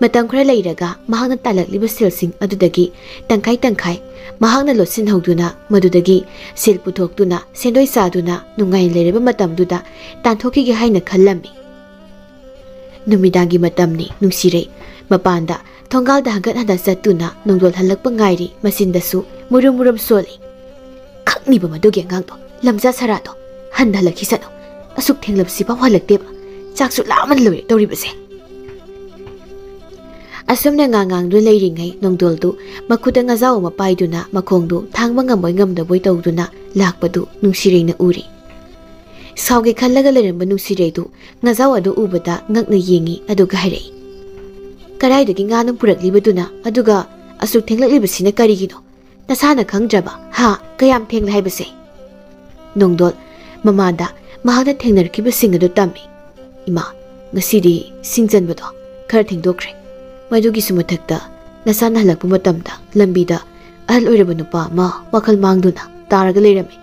ꯃꯇꯝ ꯈꯔ ꯂꯩꯔꯒ ꯃꯍꯥꯛꯅ ꯇꯥꯜꯂꯛꯂꯤꯕ ꯁꯦꯜꯁꯤꯡ ꯑꯗꯨꯗꯒꯤ ꯇꯪꯈꯥꯏ ꯇꯪꯈꯥꯏ ꯃꯍꯥꯛꯅ ꯂꯣꯠꯁꯤꯟꯍꯧꯗꯨꯅ, ꯃꯗꯨꯗꯒꯤ ꯁꯦꯜ ꯄꯨꯊꯣꯛꯇꯨꯅ ꯁꯦꯟꯗꯣꯏ ꯆꯥꯗꯨꯅ ꯅꯨꯡꯉꯥꯏꯅ ꯂꯩꯔꯕ ꯃꯇꯝꯗꯨꯗ ꯇꯥꯟꯊꯣꯛꯈꯤꯒꯦ ꯍꯥꯏꯅ ꯈꯜꯂꯝꯃꯤ꯫ ꯅꯨꯃꯤꯗꯥꯡꯒꯤ ꯃꯇꯝꯅꯤ꯫ ꯅꯨꯡꯁꯤꯔꯩ ꯃꯄꯥꯟꯗ ꯊꯣꯡꯒꯥꯜꯗ ꯍꯟꯒꯠ ꯍꯟꯗ ꯆꯠꯇꯨꯅ ꯅꯣꯡꯗꯣꯜ ꯍꯜꯂꯛꯄ ꯉꯥꯏꯔꯤ꯫ ꯃꯆꯤꯟꯗꯁꯨ ꯃꯨꯔꯨꯝ ꯃꯨꯔꯨꯝ ꯁꯣꯜꯂꯤ꯫ "ꯈꯪꯅꯤꯕ ꯃꯗꯨꯒꯤ ꯑꯉꯥꯡꯗꯣ, ꯂꯝꯖꯥ ꯁꯔꯥꯗꯣ꯫ ꯍꯟꯗ ꯍꯜꯂꯛꯈꯤꯁꯅꯨ꯫ ꯑꯁꯨꯛ ꯊꯦꯡꯂꯕꯁꯤꯐꯥꯎ ꯍꯜꯂꯛꯇꯦꯕ꯫ ꯆꯥꯛꯁꯨ ꯂꯥꯝꯃꯟ ꯂꯣꯏꯔꯦ ꯇꯧꯔꯤꯕꯁꯦ꯫" ꯑꯁꯨꯝꯅ ꯉꯥꯡ ꯉꯥꯡꯗꯨꯅ ꯂꯩꯔꯤꯉꯩ ꯅꯣꯡꯗꯣꯜꯗꯨ ꯃꯈꯨꯠꯇ ꯉꯥꯖꯥꯎ ꯑꯃ ꯄꯥꯏꯗꯨꯅ ꯃꯈꯣꯡꯗꯨ ꯊꯥꯡꯕ ꯉꯝꯕꯣꯏ ꯉꯝꯗꯕꯣꯏ ꯇꯧꯗꯨꯅ ꯂꯥꯛꯄꯗꯨ ꯅꯨꯡꯁꯤꯔꯩꯅ ꯎꯔꯤ꯫ ꯁꯥꯎꯒꯦ ꯈꯜꯂꯒ ꯂꯩꯔꯝꯕ ꯅꯨꯡꯁꯤꯔꯩꯗꯨ ꯉꯥꯖꯥꯎ ꯑꯗꯨ ꯎꯕꯗ ꯉꯛꯅ ꯌꯦꯡꯉꯤ, ꯑꯗꯨꯒ ꯍꯥꯏꯔꯛꯏ, "ꯀꯗꯥꯏꯗꯒꯤ ꯉꯥꯅ ꯄꯨꯔꯛꯂꯤꯕꯗꯨꯅ, ꯑꯗꯨꯒ ꯑꯁꯨꯛ ꯊꯦꯡꯂꯛꯂꯤꯕꯁꯤꯅ ꯀꯔꯤꯒꯤꯅꯣ? ꯅꯁꯥꯅ ꯈꯪꯗ꯭ꯔꯕ? ꯍꯥ? ꯀꯌꯥꯝ ꯊꯦꯡꯂꯦ ꯍꯥꯏꯕꯁꯦ?" ꯅꯣꯡꯗꯣꯜ ꯃꯃꯥꯗ ꯃꯍꯥꯛꯅ ꯊꯦꯡꯅꯔꯛꯈꯤꯕꯁꯤꯡ ꯑꯗꯨ ꯇꯝꯃꯤ꯫ "ꯏꯃꯥ, ꯉꯁꯤꯗꯤ ꯁꯤꯡꯖꯟꯕꯗꯣ ꯈꯔ ꯊꯦꯡꯗꯣꯛꯈ꯭ꯔꯦ꯫ ꯃꯗꯨꯒꯤꯁꯨ ꯃꯊꯛꯇ ꯅꯁꯥꯅ ꯍꯜꯂꯛꯄ ꯃꯇꯝꯗ ꯂꯝꯕꯤꯗ ꯑꯍꯜ ꯑꯣꯏꯔꯕ ꯅꯨꯄꯥ ꯑꯃ ꯋꯥꯈꯜ ꯃꯥꯡꯗꯨꯅ ꯇꯥꯔꯒ ꯂꯩꯔꯝꯃꯤ꯫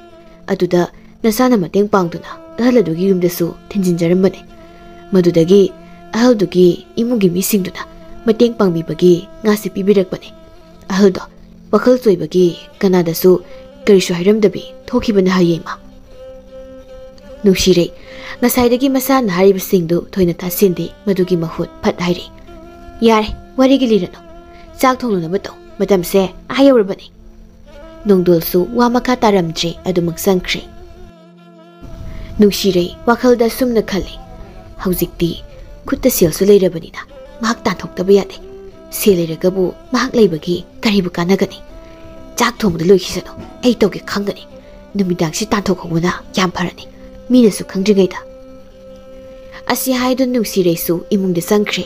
ꯑꯗꯨꯗ ꯅꯁꯥꯅ ꯃꯇꯦꯡ ꯄꯥꯡꯗꯨꯅ ꯑꯍꯜ ꯑꯗꯨꯒꯤ ꯌꯨꯝꯗꯁꯨ ꯊꯤꯟꯖꯤꯟꯖꯔꯝꯕꯅꯤ꯫ ꯃꯗꯨꯗꯒꯤ ꯑꯍꯜꯗꯨꯒꯤ ꯏꯃꯨꯡꯒꯤ ꯃꯤꯁꯤꯡꯗꯨꯅ ꯃꯇꯦꯡ ꯄꯥꯡꯕꯤꯕꯒꯤ ꯉꯥꯁꯦ ꯄꯤꯕꯤꯔꯛꯄꯅꯤ꯫ ꯑꯍꯜꯗꯣ ꯋꯥꯈꯜ ꯆꯣꯏꯕꯒꯤ ꯀꯅꯥꯗꯁꯨ ꯀꯔꯤꯁꯨ ꯍꯥꯏꯔꯝꯗꯕꯤ ꯊꯣꯛꯈꯤꯕꯅ ꯍꯌꯦꯡꯃ꯫" ꯅꯨꯡꯁꯤꯔꯩ ꯉꯁꯥꯏꯗꯒꯤ ꯃꯁꯥꯅ ꯍꯥꯏꯔꯤꯕꯁꯤꯡꯗꯨ ꯊꯣꯏꯅ ꯇꯥꯁꯤꯟꯗꯦ꯫ ꯃꯗꯨꯒꯤ ꯃꯍꯨꯠ ꯐꯠ ꯍꯥꯏꯔꯤ, "ꯌꯥꯔꯦ, ꯋꯥꯔꯤꯒꯤ ꯂꯤꯔꯅꯨ꯫ ꯆꯥꯛ ꯊꯣꯡꯂꯨꯅꯕ ꯇꯧ꯫ ꯃꯇꯝꯁꯦ ꯑꯥ ꯌꯧꯔꯕꯅꯤ꯫" ꯅꯣꯡꯗꯣꯜꯁꯨ ꯋꯥ ꯃꯈꯥ ꯇꯥꯔꯝꯗ꯭ꯔꯦ, ꯑꯗꯨꯃꯛ ꯆꯪꯈ꯭ꯔꯦ꯫ ꯅꯨꯡꯁꯤꯔꯩ ꯋꯥꯈꯜꯗ ꯑꯁꯨꯝꯅ ꯈꯜꯂꯤ, "ꯍꯧꯖꯤꯛꯇꯤ ꯈꯨꯠꯇ ꯁꯦꯜꯁꯨ ꯂꯩꯔꯕꯅꯤꯅ ꯃꯍꯥꯛ ꯇꯥꯟꯊꯣꯛꯇꯕ ꯌꯥꯗꯦ꯫ ꯁꯦꯜ ꯂꯩꯔꯒꯕꯨ ꯃꯍꯥꯛ ꯂꯩꯕꯒꯤ ꯀꯔꯤꯕꯨ ꯀꯥꯟꯅꯒꯅꯤ? ꯆꯥꯛ ꯊꯣꯡꯕꯗ ꯂꯣꯏꯈꯤꯁꯅꯨ, ꯑꯩ ꯇꯧꯒꯦ ꯈꯪꯒꯅꯤ꯫ ꯅꯨꯃꯤꯗꯥꯡꯁꯤ ꯇꯥꯟꯊꯣꯛꯍꯧꯕꯅ ꯌꯥꯝ ꯐꯔꯅꯤ, ꯃꯤꯅꯁꯨ ꯈꯪꯗ꯭ꯔꯤꯉꯩꯗ꯫" ꯑꯁꯤ ꯍꯥꯏꯗꯨꯅ ꯅꯨꯡꯁꯤꯔꯩꯁꯨ ꯏꯃꯨꯡꯗ ꯆꯪꯈ꯭ꯔꯦ꯫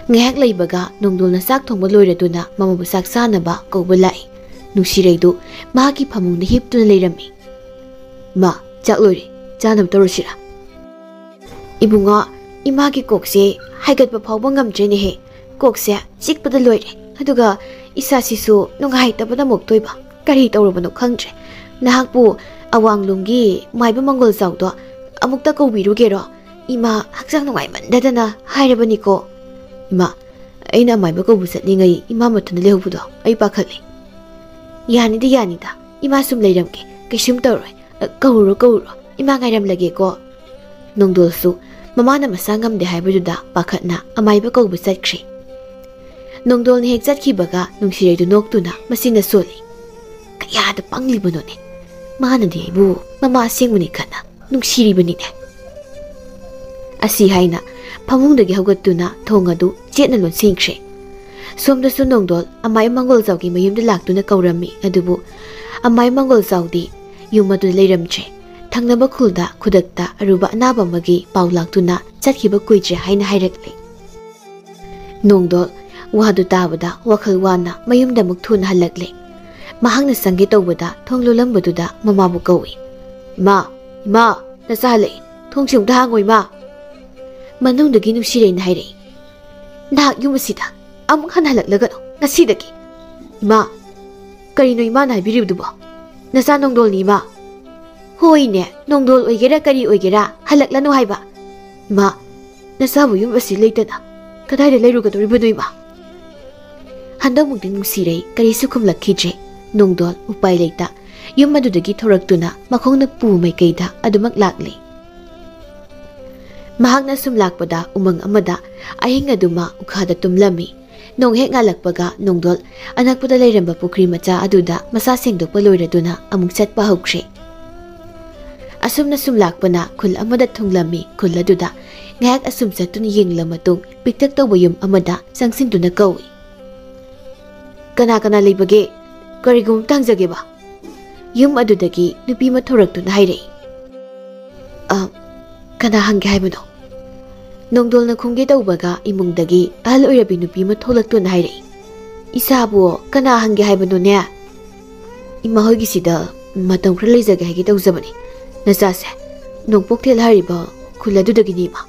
ꯉꯥꯏꯍꯥꯛ ꯂꯩꯕꯒ ꯅꯣꯡꯗꯣꯜꯅ ꯆꯥꯛ ꯊꯣꯡꯕ ꯂꯣꯏꯔꯗꯨꯅ ꯃꯃꯥꯕꯨ ꯆꯥꯛ ꯆꯥꯅꯕ ꯀꯧꯕ ꯂꯥꯛꯏ꯫ ꯅꯨꯡꯁꯤꯔꯩꯗꯨ ꯃꯍꯥꯛꯀꯤ ꯐꯃꯨꯡꯗ ꯍꯤꯞꯇꯨꯅ ꯂꯩꯔꯝꯃꯤ꯫ "ꯃꯥ, ꯆꯥꯛ ꯂꯣꯏꯔꯦ, ꯆꯥꯅꯕ ꯇꯧꯔꯁꯤꯔꯥ?" "ꯏꯕꯨꯡꯉꯣ, ꯏꯃꯥꯒꯤ ꯀꯣꯛꯁꯦ ꯍꯥꯏꯒꯠꯄ ꯐꯥꯎꯕ ꯉꯝꯗ꯭ꯔꯦꯅꯦꯍꯦ꯫ ꯀꯣꯛꯁꯦ ꯆꯤꯛꯄꯗ ꯂꯣꯏꯔꯦ꯫ ꯑꯗꯨꯒ ꯏꯁꯥꯁꯤꯁꯨ ꯅꯨꯡꯉꯥꯏꯇꯕꯅ ꯃꯣꯛꯇꯣꯏꯕ꯫ ꯀꯔꯤ ꯇꯧꯔꯕꯅꯣ ꯈꯪꯗ꯭ꯔꯦ꯫ ꯅꯍꯥꯛꯄꯨ ꯑꯋꯥꯡꯂꯣꯝꯒꯤ ꯃꯥꯏꯕ ꯃꯪꯒꯣꯜ ꯆꯥꯎꯗꯣ ꯑꯃꯨꯛꯇ ꯀꯧꯕꯤꯔꯨꯒꯦꯔꯣ? ꯏꯃꯥ ꯍꯛꯆꯥꯡ ꯅꯨꯡꯉꯥꯏꯃꯟꯗꯗꯅ ꯍꯥꯏꯔꯕꯅꯤꯀꯣ꯫" "ꯏꯃꯥ, ꯑꯩꯅ ꯑꯃꯥꯏꯕ ꯀꯧꯕ ꯆꯠꯂꯤꯉꯩ ꯏꯃꯥ ꯃꯊꯟꯗ ꯂꯩꯍꯧꯕꯗꯣ ꯑꯩ ꯄꯥꯈꯠꯂꯤ꯫" "ꯌꯥꯅꯤꯗ, ꯌꯥꯅꯤꯗ꯫ ꯏꯃꯥ ꯁꯨꯝ ꯂꯩꯔꯝꯒꯦ꯫ ꯀꯩꯁꯨꯝ ꯇꯧꯔꯣꯏ꯫ ꯑ, ꯀꯧꯔꯨꯔꯣ, ꯀꯧꯔꯨꯔꯣ꯫ ꯏꯃꯥ ꯉꯥꯏꯔꯝꯂꯒꯦꯀꯣ꯫" ꯅꯣꯡꯗꯣꯜꯁꯨ ꯃꯃꯥꯅ ꯃꯁꯥ ꯉꯝꯗꯦ ꯍꯥꯏꯕꯗꯨꯗ ꯄꯥꯈꯠꯅ ꯑꯃꯥꯏꯕ ꯀꯧꯕ ꯆꯠꯈ꯭ꯔꯦ꯫ ꯅꯣꯡꯗꯣꯜꯅ ꯍꯦꯛ ꯆꯠꯈꯤꯕꯒ ꯅꯨꯡꯁꯤꯔꯩꯗꯨ ꯅꯣꯛꯇꯨꯅ ꯃꯆꯤꯟꯅ ꯁꯣꯜꯂꯤ꯫ "ꯀꯌꯥꯗ ꯄꯪꯂꯤꯕꯅꯣꯅꯦ꯫ ꯃꯥꯅꯗꯤ ꯑꯩꯕꯨ ꯃꯃꯥ ꯑꯁꯦꯡꯕꯅꯤ ꯈꯟꯅ ꯅꯨꯡꯁꯤꯔꯤꯕꯅꯤꯅꯦ꯫" ꯑꯁꯤ ꯍꯥꯏꯅ ꯐꯃꯨꯡꯗꯒꯤ ꯍꯧꯒꯠꯇꯨꯅ ꯊꯣꯡ ꯑꯗꯨ ꯆꯦꯠꯅ ꯂꯣꯟꯁꯤꯟꯈ꯭ꯔꯦ꯫ ꯁꯣꯝꯗꯁꯨ ꯅꯣꯡꯗꯣꯜ ꯑꯃꯥꯏ ꯃꯪꯒꯣꯜꯖꯥꯎꯒꯤ ꯃꯌꯨꯝꯗ ꯂꯥꯛꯇꯨꯅ ꯀꯧꯔꯝꯃꯤ, ꯑꯗꯨꯕꯨ ꯑꯃꯥꯏ ꯃꯪꯒꯣꯜꯖꯥꯎꯗꯤ ꯌꯨꯝ ꯑꯗꯨꯗ ꯂꯩꯔꯝꯗ꯭ꯔꯦ꯫ ꯊꯪꯅꯕ ꯈꯨꯜꯗ ꯈꯨꯗꯛꯇ ꯑꯔꯨꯕ ꯑꯅꯥꯕ ꯑꯃꯒꯤ ꯄꯥꯎ ꯂꯥꯛꯇꯨꯅ ꯆꯠꯈꯤꯕ ꯀꯨꯏꯗ꯭ꯔꯦ ꯍꯥꯏꯅ ꯍꯥꯏꯔꯛꯂꯦ꯫ ꯅꯣꯡꯗꯣꯜ ꯋꯥꯗꯨ ꯇꯥꯕꯗ ꯋꯥꯈꯜ ꯋꯥꯅ ꯃꯌꯨꯝꯗ ꯑꯃꯨꯛ ꯊꯨꯅ ꯍꯜꯂꯛꯂꯦ꯫ ꯃꯍꯥꯛꯅ ꯆꯪꯒꯦ ꯇꯧꯕꯗ ꯊꯣꯡ ꯂꯣꯜꯂꯝꯕꯗꯨꯗ ꯃꯃꯥꯕꯨ ꯀꯧꯏ꯫ "ꯏꯃꯥ, ꯏꯃꯥ, ꯅꯆꯥ ꯍꯜꯂꯛꯏ, ꯊꯣꯡꯁꯤ ꯑꯃꯨꯛꯇ ꯍꯥꯡꯉꯣ ꯏꯃꯥ!" ꯃꯅꯨꯡꯗꯒꯤ ꯅꯨꯡꯁꯤꯔꯩꯅ ꯍꯥꯏꯔꯛꯏ꯫ "ꯅꯍꯥꯛ ꯌꯨꯝ ꯑꯁꯤꯗ ꯑꯃꯨꯛ ꯍꯟꯅ ꯍꯜꯂꯛꯂꯒꯅꯨ ꯉꯁꯤꯗꯒꯤ꯫ ꯏꯃꯥ, ꯀꯔꯤꯅꯣ ꯏꯃꯥꯅ ꯍꯥꯏꯕꯤꯔꯤꯕꯗꯨꯕꯣ? ꯅꯆꯥ ꯅꯣꯡꯗꯣꯜꯅꯤ ꯏꯃꯥ!" "ꯍꯣꯏꯅꯦ, ꯅꯣꯡꯗꯣꯜ ꯑꯣꯏꯒꯦꯔꯥ ꯀꯔꯤ ꯑꯣꯏꯒꯦꯔꯥ ꯍꯜꯂꯛꯂꯅꯨ ꯍꯥꯏꯕ꯫ ꯏꯃꯥ, ꯅꯆꯥꯕꯨ ꯌꯨꯝ ꯑꯁꯤ ꯂꯩꯇꯅ ꯀꯗꯥꯏꯗ ꯂꯩꯔꯨꯒꯗꯧꯔꯤꯕꯅꯣ ꯏꯃꯥ?" ꯍꯟꯗꯛꯃꯨꯛꯇꯤ ꯅꯨꯡꯁꯤꯔꯩ ꯀꯔꯤꯁꯨ ꯈꯨꯝꯂꯛꯈꯤꯗ꯭ꯔꯦ꯫ ꯅꯣꯡꯗꯣꯜ ꯎꯄꯥꯏ ꯂꯩꯇ ꯌꯨꯝ ꯑꯗꯨꯗꯒꯤ ꯊꯣꯔꯛꯇꯨꯅ ꯃꯈꯣꯡꯅ ꯄꯨ ꯃꯥꯏꯀꯩꯗ ꯑꯗꯨꯃꯛ ꯂꯥꯛꯂꯦ꯫ ꯃꯍꯥꯛꯅ ꯁꯨꯝ ꯂꯥꯛꯄꯗ ꯎꯃꯪ ꯑꯃꯗ ꯑꯍꯤꯡ ꯑꯗꯨꯃ ꯎꯈꯥꯗ ꯇꯨꯝꯂꯝꯃꯤ꯫ ꯅꯣꯡ ꯍꯦꯛ ꯉꯥꯜꯂꯛꯄꯒ ꯅꯣꯡꯗꯣꯜ ꯑꯅꯛꯄꯗ ꯂꯩꯔꯝꯕ ꯄꯨꯈ꯭ꯔꯤ ꯃꯆꯥ ꯑꯗꯨꯗ ꯃꯁꯥ ꯁꯦꯡꯗꯣꯛꯄ ꯂꯣꯏꯔꯗꯨꯅ ꯑꯃꯨꯛ ꯆꯠꯄ ꯍꯧꯈ꯭ꯔꯦ꯫ ꯑꯁꯨꯝꯅ ꯁꯨꯝ ꯂꯥꯛꯄꯅ ꯈꯨꯜ ꯑꯃꯗ ꯊꯨꯡꯂꯝꯃꯤ꯫ ꯈꯨꯜ ꯑꯗꯨꯗ ꯉꯥꯏꯍꯥꯛ ꯑꯁꯨꯝ ꯆꯠꯇꯨꯅ ꯌꯦꯡꯂ ꯃꯇꯨꯡ ꯄꯤꯛꯇꯛ ꯇꯧꯕ ꯌꯨꯝ ꯑꯃꯗ ꯆꯪꯁꯤꯟꯗꯨꯅ ꯀꯧꯏ꯫ "ꯀꯅꯥ ꯀꯅꯥ ꯂꯩꯕꯒꯦ? ꯀꯔꯤꯒꯨꯝꯕ ꯍꯪꯖꯒꯦꯕ?" ꯌꯨꯝ ꯑꯗꯨꯗꯒꯤ ꯅꯨꯄꯤ ꯑꯃ ꯊꯣꯔꯛꯇꯨꯅ ꯍꯥꯏꯔꯛꯏ꯫ "ꯑ, ꯀꯅꯥ ꯍꯪꯒꯦ ꯍꯥꯏꯕꯅꯣ?" ꯅꯣꯡꯗꯣꯜꯅ ꯈꯨꯝꯒꯦ ꯇꯧꯕꯒ ꯏꯃꯨꯡꯗꯒꯤ ꯑꯍꯜ ꯑꯣꯏꯔꯕꯤ ꯅꯨꯄꯤ ꯑꯃ ꯊꯣꯛꯂꯛꯇꯨꯅ ꯍꯥꯏꯔꯛꯏ꯫ "ꯏꯆꯥꯕꯨ ꯀꯅꯥ ꯍꯪꯒꯦ ꯍꯥꯏꯕꯅꯣꯅꯦ?" "ꯏꯃꯥ ꯍꯣꯏꯒꯤꯁꯤꯗ ꯃꯇꯝ ꯈꯔ ꯂꯩꯖꯒꯦ ꯍꯥꯏꯒꯦ ꯇꯧꯖꯕꯅꯤ꯫ ꯅꯆꯥꯁꯦ ꯅꯣꯡꯄꯣꯛ ꯊꯦꯜ ꯍꯥꯏꯔꯤꯕ ꯈꯨꯜ ꯑꯗꯨꯗꯒꯤꯅꯤ ꯏꯃꯥ꯫"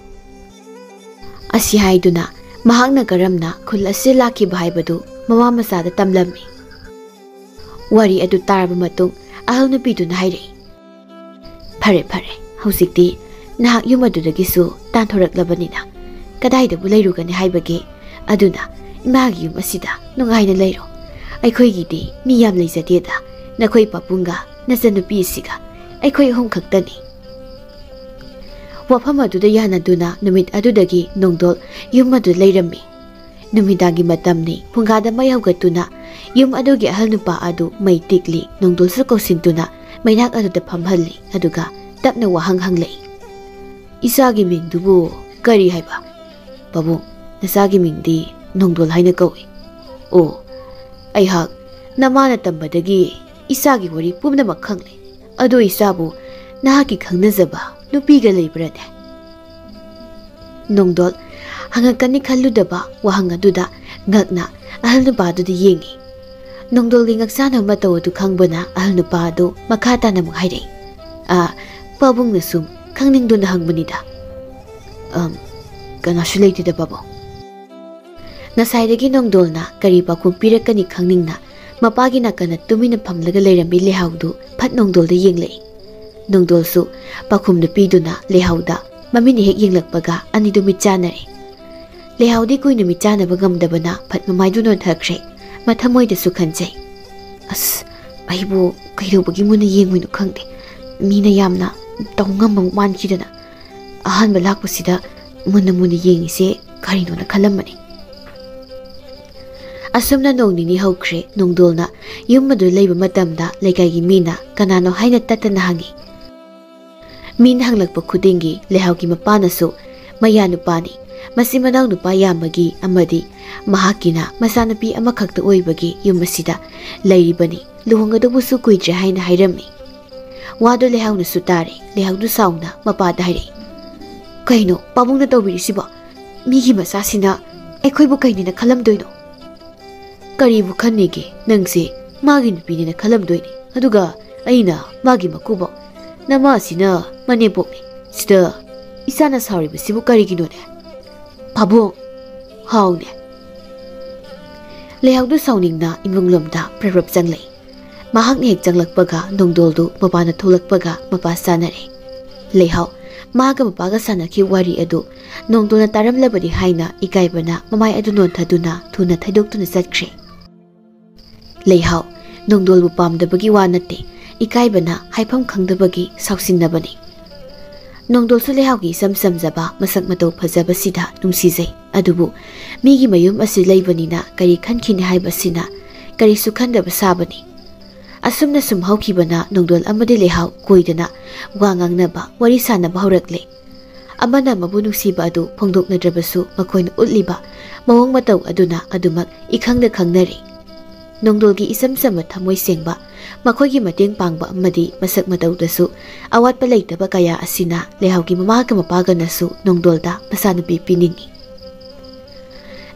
ꯑꯁꯤ ꯍꯥꯏꯗꯨꯅ ꯃꯍꯥꯛꯅ ꯀꯔꯝꯅ ꯈꯨꯜ ꯑꯁꯤꯗ ꯂꯥꯛꯈꯤꯕ ꯍꯥꯏꯕꯗꯨ ꯃꯃꯥ ꯃꯆꯥꯗ ꯇꯝꯂꯝꯃꯤ꯫ ꯋꯥꯔꯤ ꯑꯗꯨ ꯇꯥꯔꯕ ꯃꯇꯨꯡ ꯑꯍꯜ ꯅꯨꯄꯤꯗꯨꯅ ꯍꯥꯏꯔꯛꯏ, "ꯐꯔꯦ, ꯐꯔꯦ, ꯍꯧꯖꯤꯛꯇꯤ ꯅꯍꯥꯛ ꯌꯨꯝ ꯑꯗꯨꯗꯒꯤꯁꯨ ꯇꯥꯟꯊꯣꯔꯛꯂꯕꯅꯤꯅ ꯀꯗꯥꯏꯗꯕꯨ ꯂꯩꯔꯨꯒꯅꯤ ꯍꯥꯏꯕꯒꯦ? ꯑꯗꯨꯅ ꯏꯃꯥꯒꯤ ꯌꯨꯝ ꯑꯁꯤꯗ ꯅꯨꯡꯉꯥꯏꯅ ꯂꯩꯔꯣ꯫ ꯑꯩꯈꯣꯏꯒꯤꯗꯤ ꯃꯤ ꯌꯥꯝ ꯂꯩꯖꯗꯦꯗ, ꯅꯈꯣꯏ ꯄꯥꯕꯨꯡꯒ ꯅꯆꯟꯅꯨꯄꯤ ꯑꯁꯤꯒ ꯑꯩꯈꯣꯏ ꯑꯍꯨꯝ ꯈꯛꯇꯅꯤ꯫" ꯋꯥꯐꯝ ꯑꯗꯨꯗ ꯌꯥꯅꯗꯨꯅ ꯅꯨꯃꯤꯠ ꯑꯗꯨꯗꯒꯤ ꯅꯣꯡꯗꯣꯜ ꯌꯨꯝ ꯑꯗꯨꯗ ꯂꯩꯔꯝꯃꯤ꯫ ꯅꯨꯃꯤꯗꯥꯡꯒꯤ ꯃꯇꯝꯅꯤ꯫ ꯐꯨꯡꯒꯥꯗ ꯃꯩ ꯍꯧꯒꯠꯇꯨꯅ ꯌꯨꯝ ꯑꯗꯨꯒꯤ ꯑꯍꯜ ꯅꯨꯄꯥ ꯑꯗꯨ ꯃꯩ ꯇꯤꯛꯂꯤ꯫ ꯅꯣꯡꯗꯣꯜꯁꯨ ꯀꯧꯁꯤꯟꯗꯨꯅ ꯃꯩꯅꯥꯛ ꯑꯗꯨꯗ ꯐꯝꯍꯜꯂꯤ꯫ ꯑꯗꯨꯒ ꯇꯞꯅ ꯋꯥꯍꯪ ꯍꯪꯂꯛꯏ, "ꯏꯆꯥꯒꯤ ꯃꯤꯡꯗꯨꯕꯨ ꯀꯔꯤ ꯍꯥꯏꯕ?" "ꯄꯥꯕꯨꯡ, ꯅꯆꯥꯒꯤ ꯃꯤꯡꯗꯤ ꯅꯣꯡꯗꯣꯜ ꯍꯥꯏꯅ ꯀꯧꯏ꯫" "ꯑꯣ, ꯑꯩꯍꯥꯛ ꯅꯃꯥꯅ ꯇꯝꯕꯗꯒꯤ ꯏꯆꯥꯒꯤ ꯋꯥꯔꯤ ꯄꯨꯝꯅꯃꯛ ꯈꯪꯂꯦ꯫ ꯑꯗꯨ ꯏꯆꯥꯕꯨ ꯅꯍꯥꯛꯀꯤ ꯈꯪꯅꯖꯕ ꯅꯨꯄꯤꯒ ꯂꯩꯕ꯭ꯔꯅꯦ? ꯅꯣꯡꯗꯣꯜ ꯍꯪꯉꯛꯀꯅꯤ ꯈꯜꯂꯨꯗꯕ ꯋꯥꯍꯪ ꯑꯗꯨꯗ ꯉꯛꯅ ꯑꯍꯜ ꯅꯨꯄꯥꯗꯨꯗ ꯌꯦꯡꯉꯤ꯫ ꯅꯣꯡꯗꯣꯜꯒꯤ ꯉꯛꯁꯥꯟꯅꯕ ꯃꯇꯧ ꯑꯗꯨ ꯈꯪꯕꯅ ꯑꯍꯜ ꯅꯨꯄꯥ ꯑꯗꯨ ꯃꯈꯥ ꯇꯥꯅ ꯑꯃꯨꯛ ꯍꯥꯏꯔꯛꯏ, "ꯑ, ꯄꯥꯕꯨꯡꯅ ꯁꯨꯝ ꯈꯪꯅꯤꯡꯗꯨꯅ ꯍꯪꯕꯅꯤꯗ꯫" "ꯑꯝ, ꯀꯅꯥꯁꯨ ꯂꯩꯇꯦꯗ, ꯄꯥꯕꯨꯡ꯫" ꯉꯁꯥꯏꯗꯒꯤ ꯅꯣꯡꯗꯣꯜꯅ ꯀꯔꯤ ꯄꯥꯎꯈꯨꯝ ꯄꯤꯔꯛꯀꯅꯤ ꯈꯪꯅꯤꯡꯅ ꯃꯄꯥꯒꯤ ꯅꯥꯀꯟꯗ ꯇꯨꯃꯤꯟꯅ ꯐꯝꯂꯒ ꯂꯩꯔꯝꯃꯤ ꯂꯩꯍꯥꯎꯗꯨ ꯐꯠ ꯅꯣꯡꯗꯣꯜꯗ ꯌꯦꯡꯂꯛꯏ꯫ ꯅꯣꯡꯗꯣꯜꯁꯨ ꯄꯥꯎꯈꯨꯝꯗꯨ ꯄꯤꯗꯨꯅ ꯂꯩꯍꯥꯎꯗ ꯃꯃꯤꯠꯅ ꯍꯦꯛ ꯌꯦꯡꯂꯛꯄꯒ ꯑꯅꯤꯗꯨ ꯃꯤꯠ ꯆꯥꯟꯅꯔꯦ꯫ ꯂꯩꯍꯥꯎꯗꯤ ꯀꯨꯏꯅ ꯃꯤꯠ ꯆꯥꯟꯅꯕ ꯉꯝꯗꯕꯅ ꯐꯠ ꯃꯃꯥꯏꯗꯨ ꯅꯣꯟꯊꯈ꯭ꯔꯦ꯫ ꯃꯊꯃꯣꯏꯗꯁꯨ ꯈꯟꯖꯩ, "ꯑꯁ, ꯑꯩꯕꯨ ꯀꯩꯗꯧꯕꯒꯤ ꯃꯨꯟꯅ ꯌꯦꯡꯉꯨꯏꯅꯣ ꯈꯪꯗꯦ꯫ ꯃꯤꯅ ꯌꯥꯝꯅ ꯇꯧ ꯉꯝꯕ ꯃꯥꯟꯈꯤꯗꯅ꯫ ꯑꯍꯥꯟꯕ ꯂꯥꯛꯄꯁꯤꯗ ꯃꯨꯟꯅ ꯃꯨꯟꯅ ꯌꯦꯡꯉꯤꯁꯦ ꯀꯔꯤꯅꯣꯅ ꯈꯜꯂꯝꯕꯅꯤ꯫" ꯑꯁꯨꯝꯅ ꯅꯣꯡ ꯅꯤꯅꯤ ꯍꯧꯈ꯭ꯔꯦ꯫ ꯅꯣꯡꯗꯣꯜꯅ ꯌꯨꯝ ꯑꯗꯨ ꯂꯩꯕ ꯃꯇꯝꯗ ꯂꯩꯀꯥꯏꯒꯤ ꯃꯤꯅ ꯀꯅꯥꯅꯣ ꯍꯥꯏꯅ ꯇꯠꯇꯅ ꯍꯪꯉꯤ꯫ ꯃꯤꯅ ꯍꯪꯂꯛꯄ ꯈꯨꯗꯤꯡꯒꯤ ꯂꯩꯍꯥꯎꯒꯤ ꯃꯄꯥꯅꯁꯨ ꯃꯌꯥ ꯅꯨꯄꯥꯅꯤ, ꯃꯆꯤꯟ ꯃꯅꯥꯎ ꯅꯨꯄꯥ ꯌꯥꯝꯕꯒꯤ ꯑꯃꯗꯤ ꯃꯍꯥꯛꯀꯤꯅ ꯃꯆꯥꯅꯨꯄꯤ ꯑꯃꯈꯛꯇ ꯑꯣꯏꯕꯒꯤ ꯌꯨꯝ ꯑꯁꯤꯗ ꯂꯩꯔꯤꯕꯅꯤ, ꯂꯨꯍꯣꯡꯒꯗꯧꯕꯁꯨ ꯀꯨꯏꯗ꯭ꯔꯦ ꯍꯥꯏꯅ ꯍꯥꯏꯔꯝꯃꯤ꯫ ꯋꯥꯗꯨ ꯂꯩꯍꯥꯎꯅꯁꯨ ꯇꯥꯔꯦ꯫ ꯂꯩꯍꯥꯎꯗꯨ ꯁꯥꯎꯅ ꯃꯄꯥꯗ ꯍꯥꯏꯔꯛꯏ, "ꯀꯩꯅꯣ ꯄꯥꯕꯨꯡꯅ ꯇꯧꯕꯤꯔꯤꯁꯤꯕꯣ? ꯃꯤꯒꯤ ꯃꯆꯥꯁꯤꯅ ꯑꯩꯈꯣꯏꯕꯨ ꯀꯩꯅꯦꯅ ꯈꯜꯂꯝꯗꯣꯏꯅꯣ?" "ꯀꯔꯤꯕꯨ ꯈꯟꯅꯤꯒꯦ? ꯅꯪꯁꯦ ꯃꯥꯒꯤ ꯅꯨꯄꯤꯅꯦꯅ ꯈꯜꯂꯝꯗꯣꯏꯅꯤ꯫ ꯑꯗꯨꯒ ꯑꯩꯅ ꯃꯥꯒꯤ ꯃꯀꯨꯕꯣꯛ꯫ ꯅꯃꯥꯁꯤꯅ ꯃꯅꯦꯝꯄꯣꯛꯅꯤ꯫ ꯁꯤꯗ ꯏꯆꯥꯅ ꯁꯥꯎꯔꯤꯕꯁꯤꯕꯨ ꯀꯔꯤꯒꯤꯅꯣꯅꯦ? ꯄꯥꯕꯨꯡ!" "ꯍꯥꯎꯅꯦ꯫" ꯂꯩꯍꯥꯎꯗꯨ ꯁꯥꯎꯅꯤꯡꯅ ꯏꯃꯨꯡ ꯂꯣꯝꯗ ꯄ꯭ꯔꯞ ꯄ꯭ꯔꯞ ꯆꯪꯂꯛꯏ꯫ ꯃꯍꯥꯛꯅ ꯍꯦꯛ ꯆꯪꯂꯛꯄꯒ ꯅꯣꯡꯗꯣꯜꯗꯨ ꯃꯄꯥꯟꯗ ꯊꯣꯛꯂꯛꯄꯒ ꯃꯄꯥ ꯆꯥꯅꯔꯦ꯫ ꯂꯩꯍꯥꯎ ꯃꯥꯒ ꯃꯄꯥꯒ ꯁꯥꯟꯅꯈꯤꯕ ꯋꯥꯔꯤ ꯑꯗꯨ ꯅꯣꯡꯗꯣꯜꯅ ꯇꯥꯔꯝꯂꯕꯗꯤ ꯍꯥꯏꯅ ꯏꯀꯥꯏꯕꯅ ꯃꯃꯥꯏ ꯑꯗꯨ ꯅꯣꯟꯊꯗꯨꯅ ꯊꯨꯅ ꯊꯩꯗꯣꯛꯇꯨꯅ ꯆꯠꯈ꯭ꯔꯦ꯫ ꯂꯩꯍꯥꯎ ꯅꯣꯡꯗꯣꯜꯕꯨ ꯄꯥꯝꯗꯕꯒꯤ ꯋꯥ ꯅꯠꯇꯦ, ꯏꯀꯥꯏꯕꯅ ꯍꯥꯏꯐꯝ ꯈꯪꯗꯕꯒꯤ ꯁꯥꯎꯁꯤꯟꯅꯕꯅꯤ꯫ ꯅꯣꯡꯗꯣꯜꯁꯨ ꯂꯩꯍꯥꯎꯒꯤ ꯏꯆꯝ ꯆꯝꯖꯕ ꯃꯁꯛ ꯃꯇꯧ ꯐꯖꯕꯁꯤꯗ ꯅꯨꯡꯁꯤꯖꯩ꯫ ꯑꯗꯨꯕꯨ ꯃꯤꯒꯤ ꯃꯌꯨꯝ ꯑꯁꯤ ꯂꯩꯕꯅꯤꯅ ꯀꯔꯤ ꯈꯟꯈꯤꯅꯤ ꯍꯥꯏꯕꯁꯤꯅ ꯀꯔꯤꯁꯨ ꯈꯟꯗꯕ ꯁꯥꯕꯅꯤ꯫ ꯑꯁꯨꯝꯅ ꯁꯨꯝ ꯍꯧꯈꯤꯕꯅ ꯅꯣꯡꯗꯣꯜ ꯑꯃꯗꯤ ꯂꯩꯍꯥꯎ ꯀꯣꯏꯗꯅ ꯋꯥ ꯉꯥꯡꯅꯕ, ꯋꯥꯔꯤ ꯁꯥꯟꯅꯕ ꯍꯧꯔꯛꯂꯦ꯫ ꯑꯃꯅ ꯑꯃꯕꯨ ꯅꯨꯡꯁꯤꯕ ꯑꯗꯨ ꯐꯣꯡꯗꯣꯛꯅꯗ꯭ꯔꯕꯁꯨ ꯃꯈꯣꯏꯅ ꯎꯠꯂꯤꯕ ꯃꯑꯣꯡ ꯃꯇꯧ ꯑꯗꯨꯅ ꯑꯗꯨꯃꯛ ꯏꯈꯪꯗ ꯈꯪꯅꯔꯦ꯫ ꯅꯣꯡꯗꯣꯜꯒꯤ ꯏꯆꯝ ꯆꯝꯕ ꯊꯃꯣꯏ ꯁꯦꯡꯕ, ꯃꯈꯣꯏꯒꯤ ꯃꯇꯦꯡ ꯄꯥꯡꯕ ꯑꯃꯗꯤ ꯃꯁꯛ ꯃꯇꯧꯗꯁꯨ ꯑꯋꯥꯠꯄ ꯂꯩꯇꯕ ꯀꯌꯥ ꯑꯁꯤꯅ ꯂꯩꯍꯥꯎꯒꯤ ꯃꯃꯥꯒ ꯃꯄꯥꯒꯅꯁꯨ ꯅꯣꯡꯗꯣꯜꯗ ꯃꯆꯥꯅꯨꯄꯤ ꯄꯤꯅꯤꯡꯏ꯫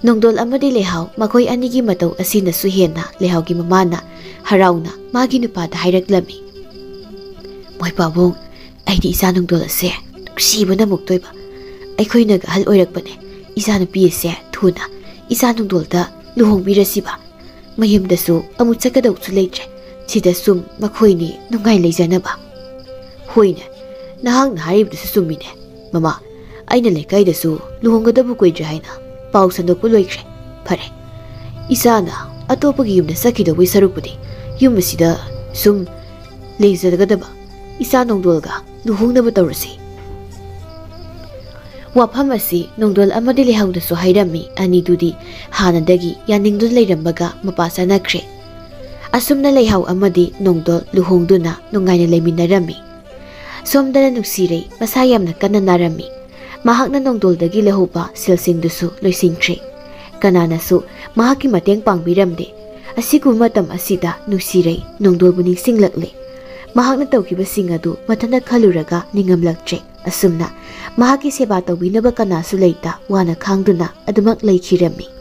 ꯅꯣꯡꯗꯣꯜ ꯑꯃꯗꯤ ꯂꯩꯍꯥꯎ ꯃꯈꯣꯏ ꯑꯅꯤꯒꯤ ꯃꯇꯧ ꯑꯁꯤꯅꯁꯨ ꯍꯦꯟꯅ ꯂꯩꯍꯥꯎꯒꯤ ꯃꯃꯥꯅ ꯍꯔꯥꯎꯅ ꯃꯥꯒꯤ ꯅꯨꯄꯥꯗ ꯍꯥꯏꯔꯛꯂꯝꯃꯤ꯫ "ꯃꯣꯏ ꯄꯥꯕꯨꯡ, ꯑꯩꯗꯤ ꯏꯆꯥ ꯅꯣꯡꯗꯣꯜ ꯑꯁꯦ ꯅꯨꯡꯁꯤꯕꯅ ꯃꯨꯛꯇꯣꯏꯕ꯫ ꯑꯩꯈꯣꯏꯅꯒ ꯑꯍꯜ ꯑꯣꯏꯔꯛꯄꯅꯦ, ꯏꯆꯥ ꯅꯨꯄꯤ ꯑꯁꯦ ꯊꯨꯅ ꯏꯆꯥ ꯅꯣꯡꯗꯣꯜꯗ ꯂꯨꯍꯣꯡꯕꯤꯔꯁꯤꯕ꯫ ꯃꯌꯨꯝꯗꯁꯨ ꯑꯃꯨꯛ ꯆꯠꯀꯗꯧꯁꯨ ꯂꯩꯇ꯭ꯔꯦ꯫ ꯁꯤꯗ ꯁꯨꯝ ꯃꯈꯣꯏꯅꯤ ꯅꯨꯡꯉꯥꯏ ꯂꯩꯖꯅꯕ꯫" "ꯍꯣꯏꯅꯦ, ꯅꯍꯥꯛꯅ ꯍꯥꯏꯔꯤꯕꯗꯨꯁꯨ ꯆꯨꯝꯃꯤꯅꯦ꯫ ꯃꯃꯥ, ꯑꯩꯅ ꯂꯩꯀꯥꯏꯗꯁꯨ ꯂꯨꯍꯣꯡꯒꯗꯕ ꯀꯨꯏꯗ꯭ꯔꯦ ꯍꯥꯏꯅ ꯄꯥꯎ ꯁꯟꯗꯣꯛꯄ ꯂꯣꯏꯈ꯭ꯔꯦ꯫ ꯐꯔꯦ, ꯏꯆꯥꯅ ꯑꯇꯣꯞꯄꯒꯤ ꯌꯨꯝꯗ ꯆꯠꯈꯤꯗꯧꯕꯩ ꯁꯔꯨꯛꯄꯨꯗꯤ ꯌꯨꯝ ꯑꯁꯤꯗ ꯁꯨꯝ ꯂꯩꯖꯒꯗꯕ ꯏꯆꯥ ꯅꯣꯡꯗꯣꯜꯒ ꯂꯨꯍꯣꯡꯅꯕ ꯇꯧꯔꯁꯤ꯫" ꯋꯥꯐꯝ ꯑꯁꯤ ꯅꯣꯡꯗꯣꯜ ꯑꯃꯗꯤ ꯂꯩꯍꯥꯎꯗꯁꯨ ꯍꯥꯏꯔꯝꯃꯤ꯫ ꯑꯅꯤꯗꯨꯗꯤ ꯍꯥꯟꯅꯗꯒꯤ ꯌꯥꯅꯤꯡꯗꯨꯅ ꯂꯩꯔꯝꯕꯒ ꯃꯄꯥ ꯆꯥꯅꯈ꯭ꯔꯦ꯫ ꯑꯁꯨꯝꯅ ꯂꯩꯍꯥꯎ ꯑꯃꯗꯤ ꯅꯣꯡꯗꯣꯜ ꯂꯨꯍꯣꯡꯗꯨꯅ ꯅꯨꯡꯉꯥꯏꯅ ꯂꯩꯃꯤꯟꯅꯔꯝꯃꯤ꯫ ꯁꯣꯝꯗꯅ ꯅꯨꯡꯁꯤꯔꯩ ꯃꯁꯥ ꯌꯥꯝꯅ ꯀꯟꯅ ꯅꯥꯔꯝꯃꯤ꯫ ꯃꯍꯥꯛꯅ ꯅꯣꯡꯗꯣꯜꯗꯒꯤ ꯂꯧꯍꯧꯕ ꯁꯦꯜꯁꯤꯡꯗꯨꯁꯨ ꯂꯣꯏꯁꯤꯟꯈ꯭ꯔꯦ꯫ ꯀꯅꯥꯅꯁꯨ ꯃꯍꯥꯛꯀꯤ ꯃꯇꯦꯡ ꯄꯥꯡꯕꯤꯔꯝꯗꯦ꯫ ꯑꯁꯤꯒꯨꯝꯕ ꯃꯇꯝ ꯑꯁꯤꯗ ꯅꯨꯡꯁꯤꯔꯩ ꯅꯣꯡꯗꯣꯜꯕꯨ ꯅꯤꯡꯁꯤꯡꯂꯛꯂꯦ꯫ ꯃꯍꯥꯛꯅ ꯇꯧꯈꯤꯕꯁꯤꯡ ꯑꯗꯨ ꯃꯊꯟꯇ ꯈꯜꯂꯨꯔꯒ ꯅꯤꯡꯉꯝꯂꯛꯇ꯭ꯔꯦ꯫ ꯑꯁꯨꯝꯅ ꯃꯍꯥꯛꯀꯤ ꯁꯦꯕꯥ ꯇꯧꯕꯤꯅꯕ ꯀꯅꯥꯁꯨ ꯂꯩꯇ ꯋꯥꯅ ꯈꯥꯡꯗꯨꯅ ꯑꯗꯨꯃꯛ ꯂꯩꯈꯤꯔꯝꯃꯤ꯫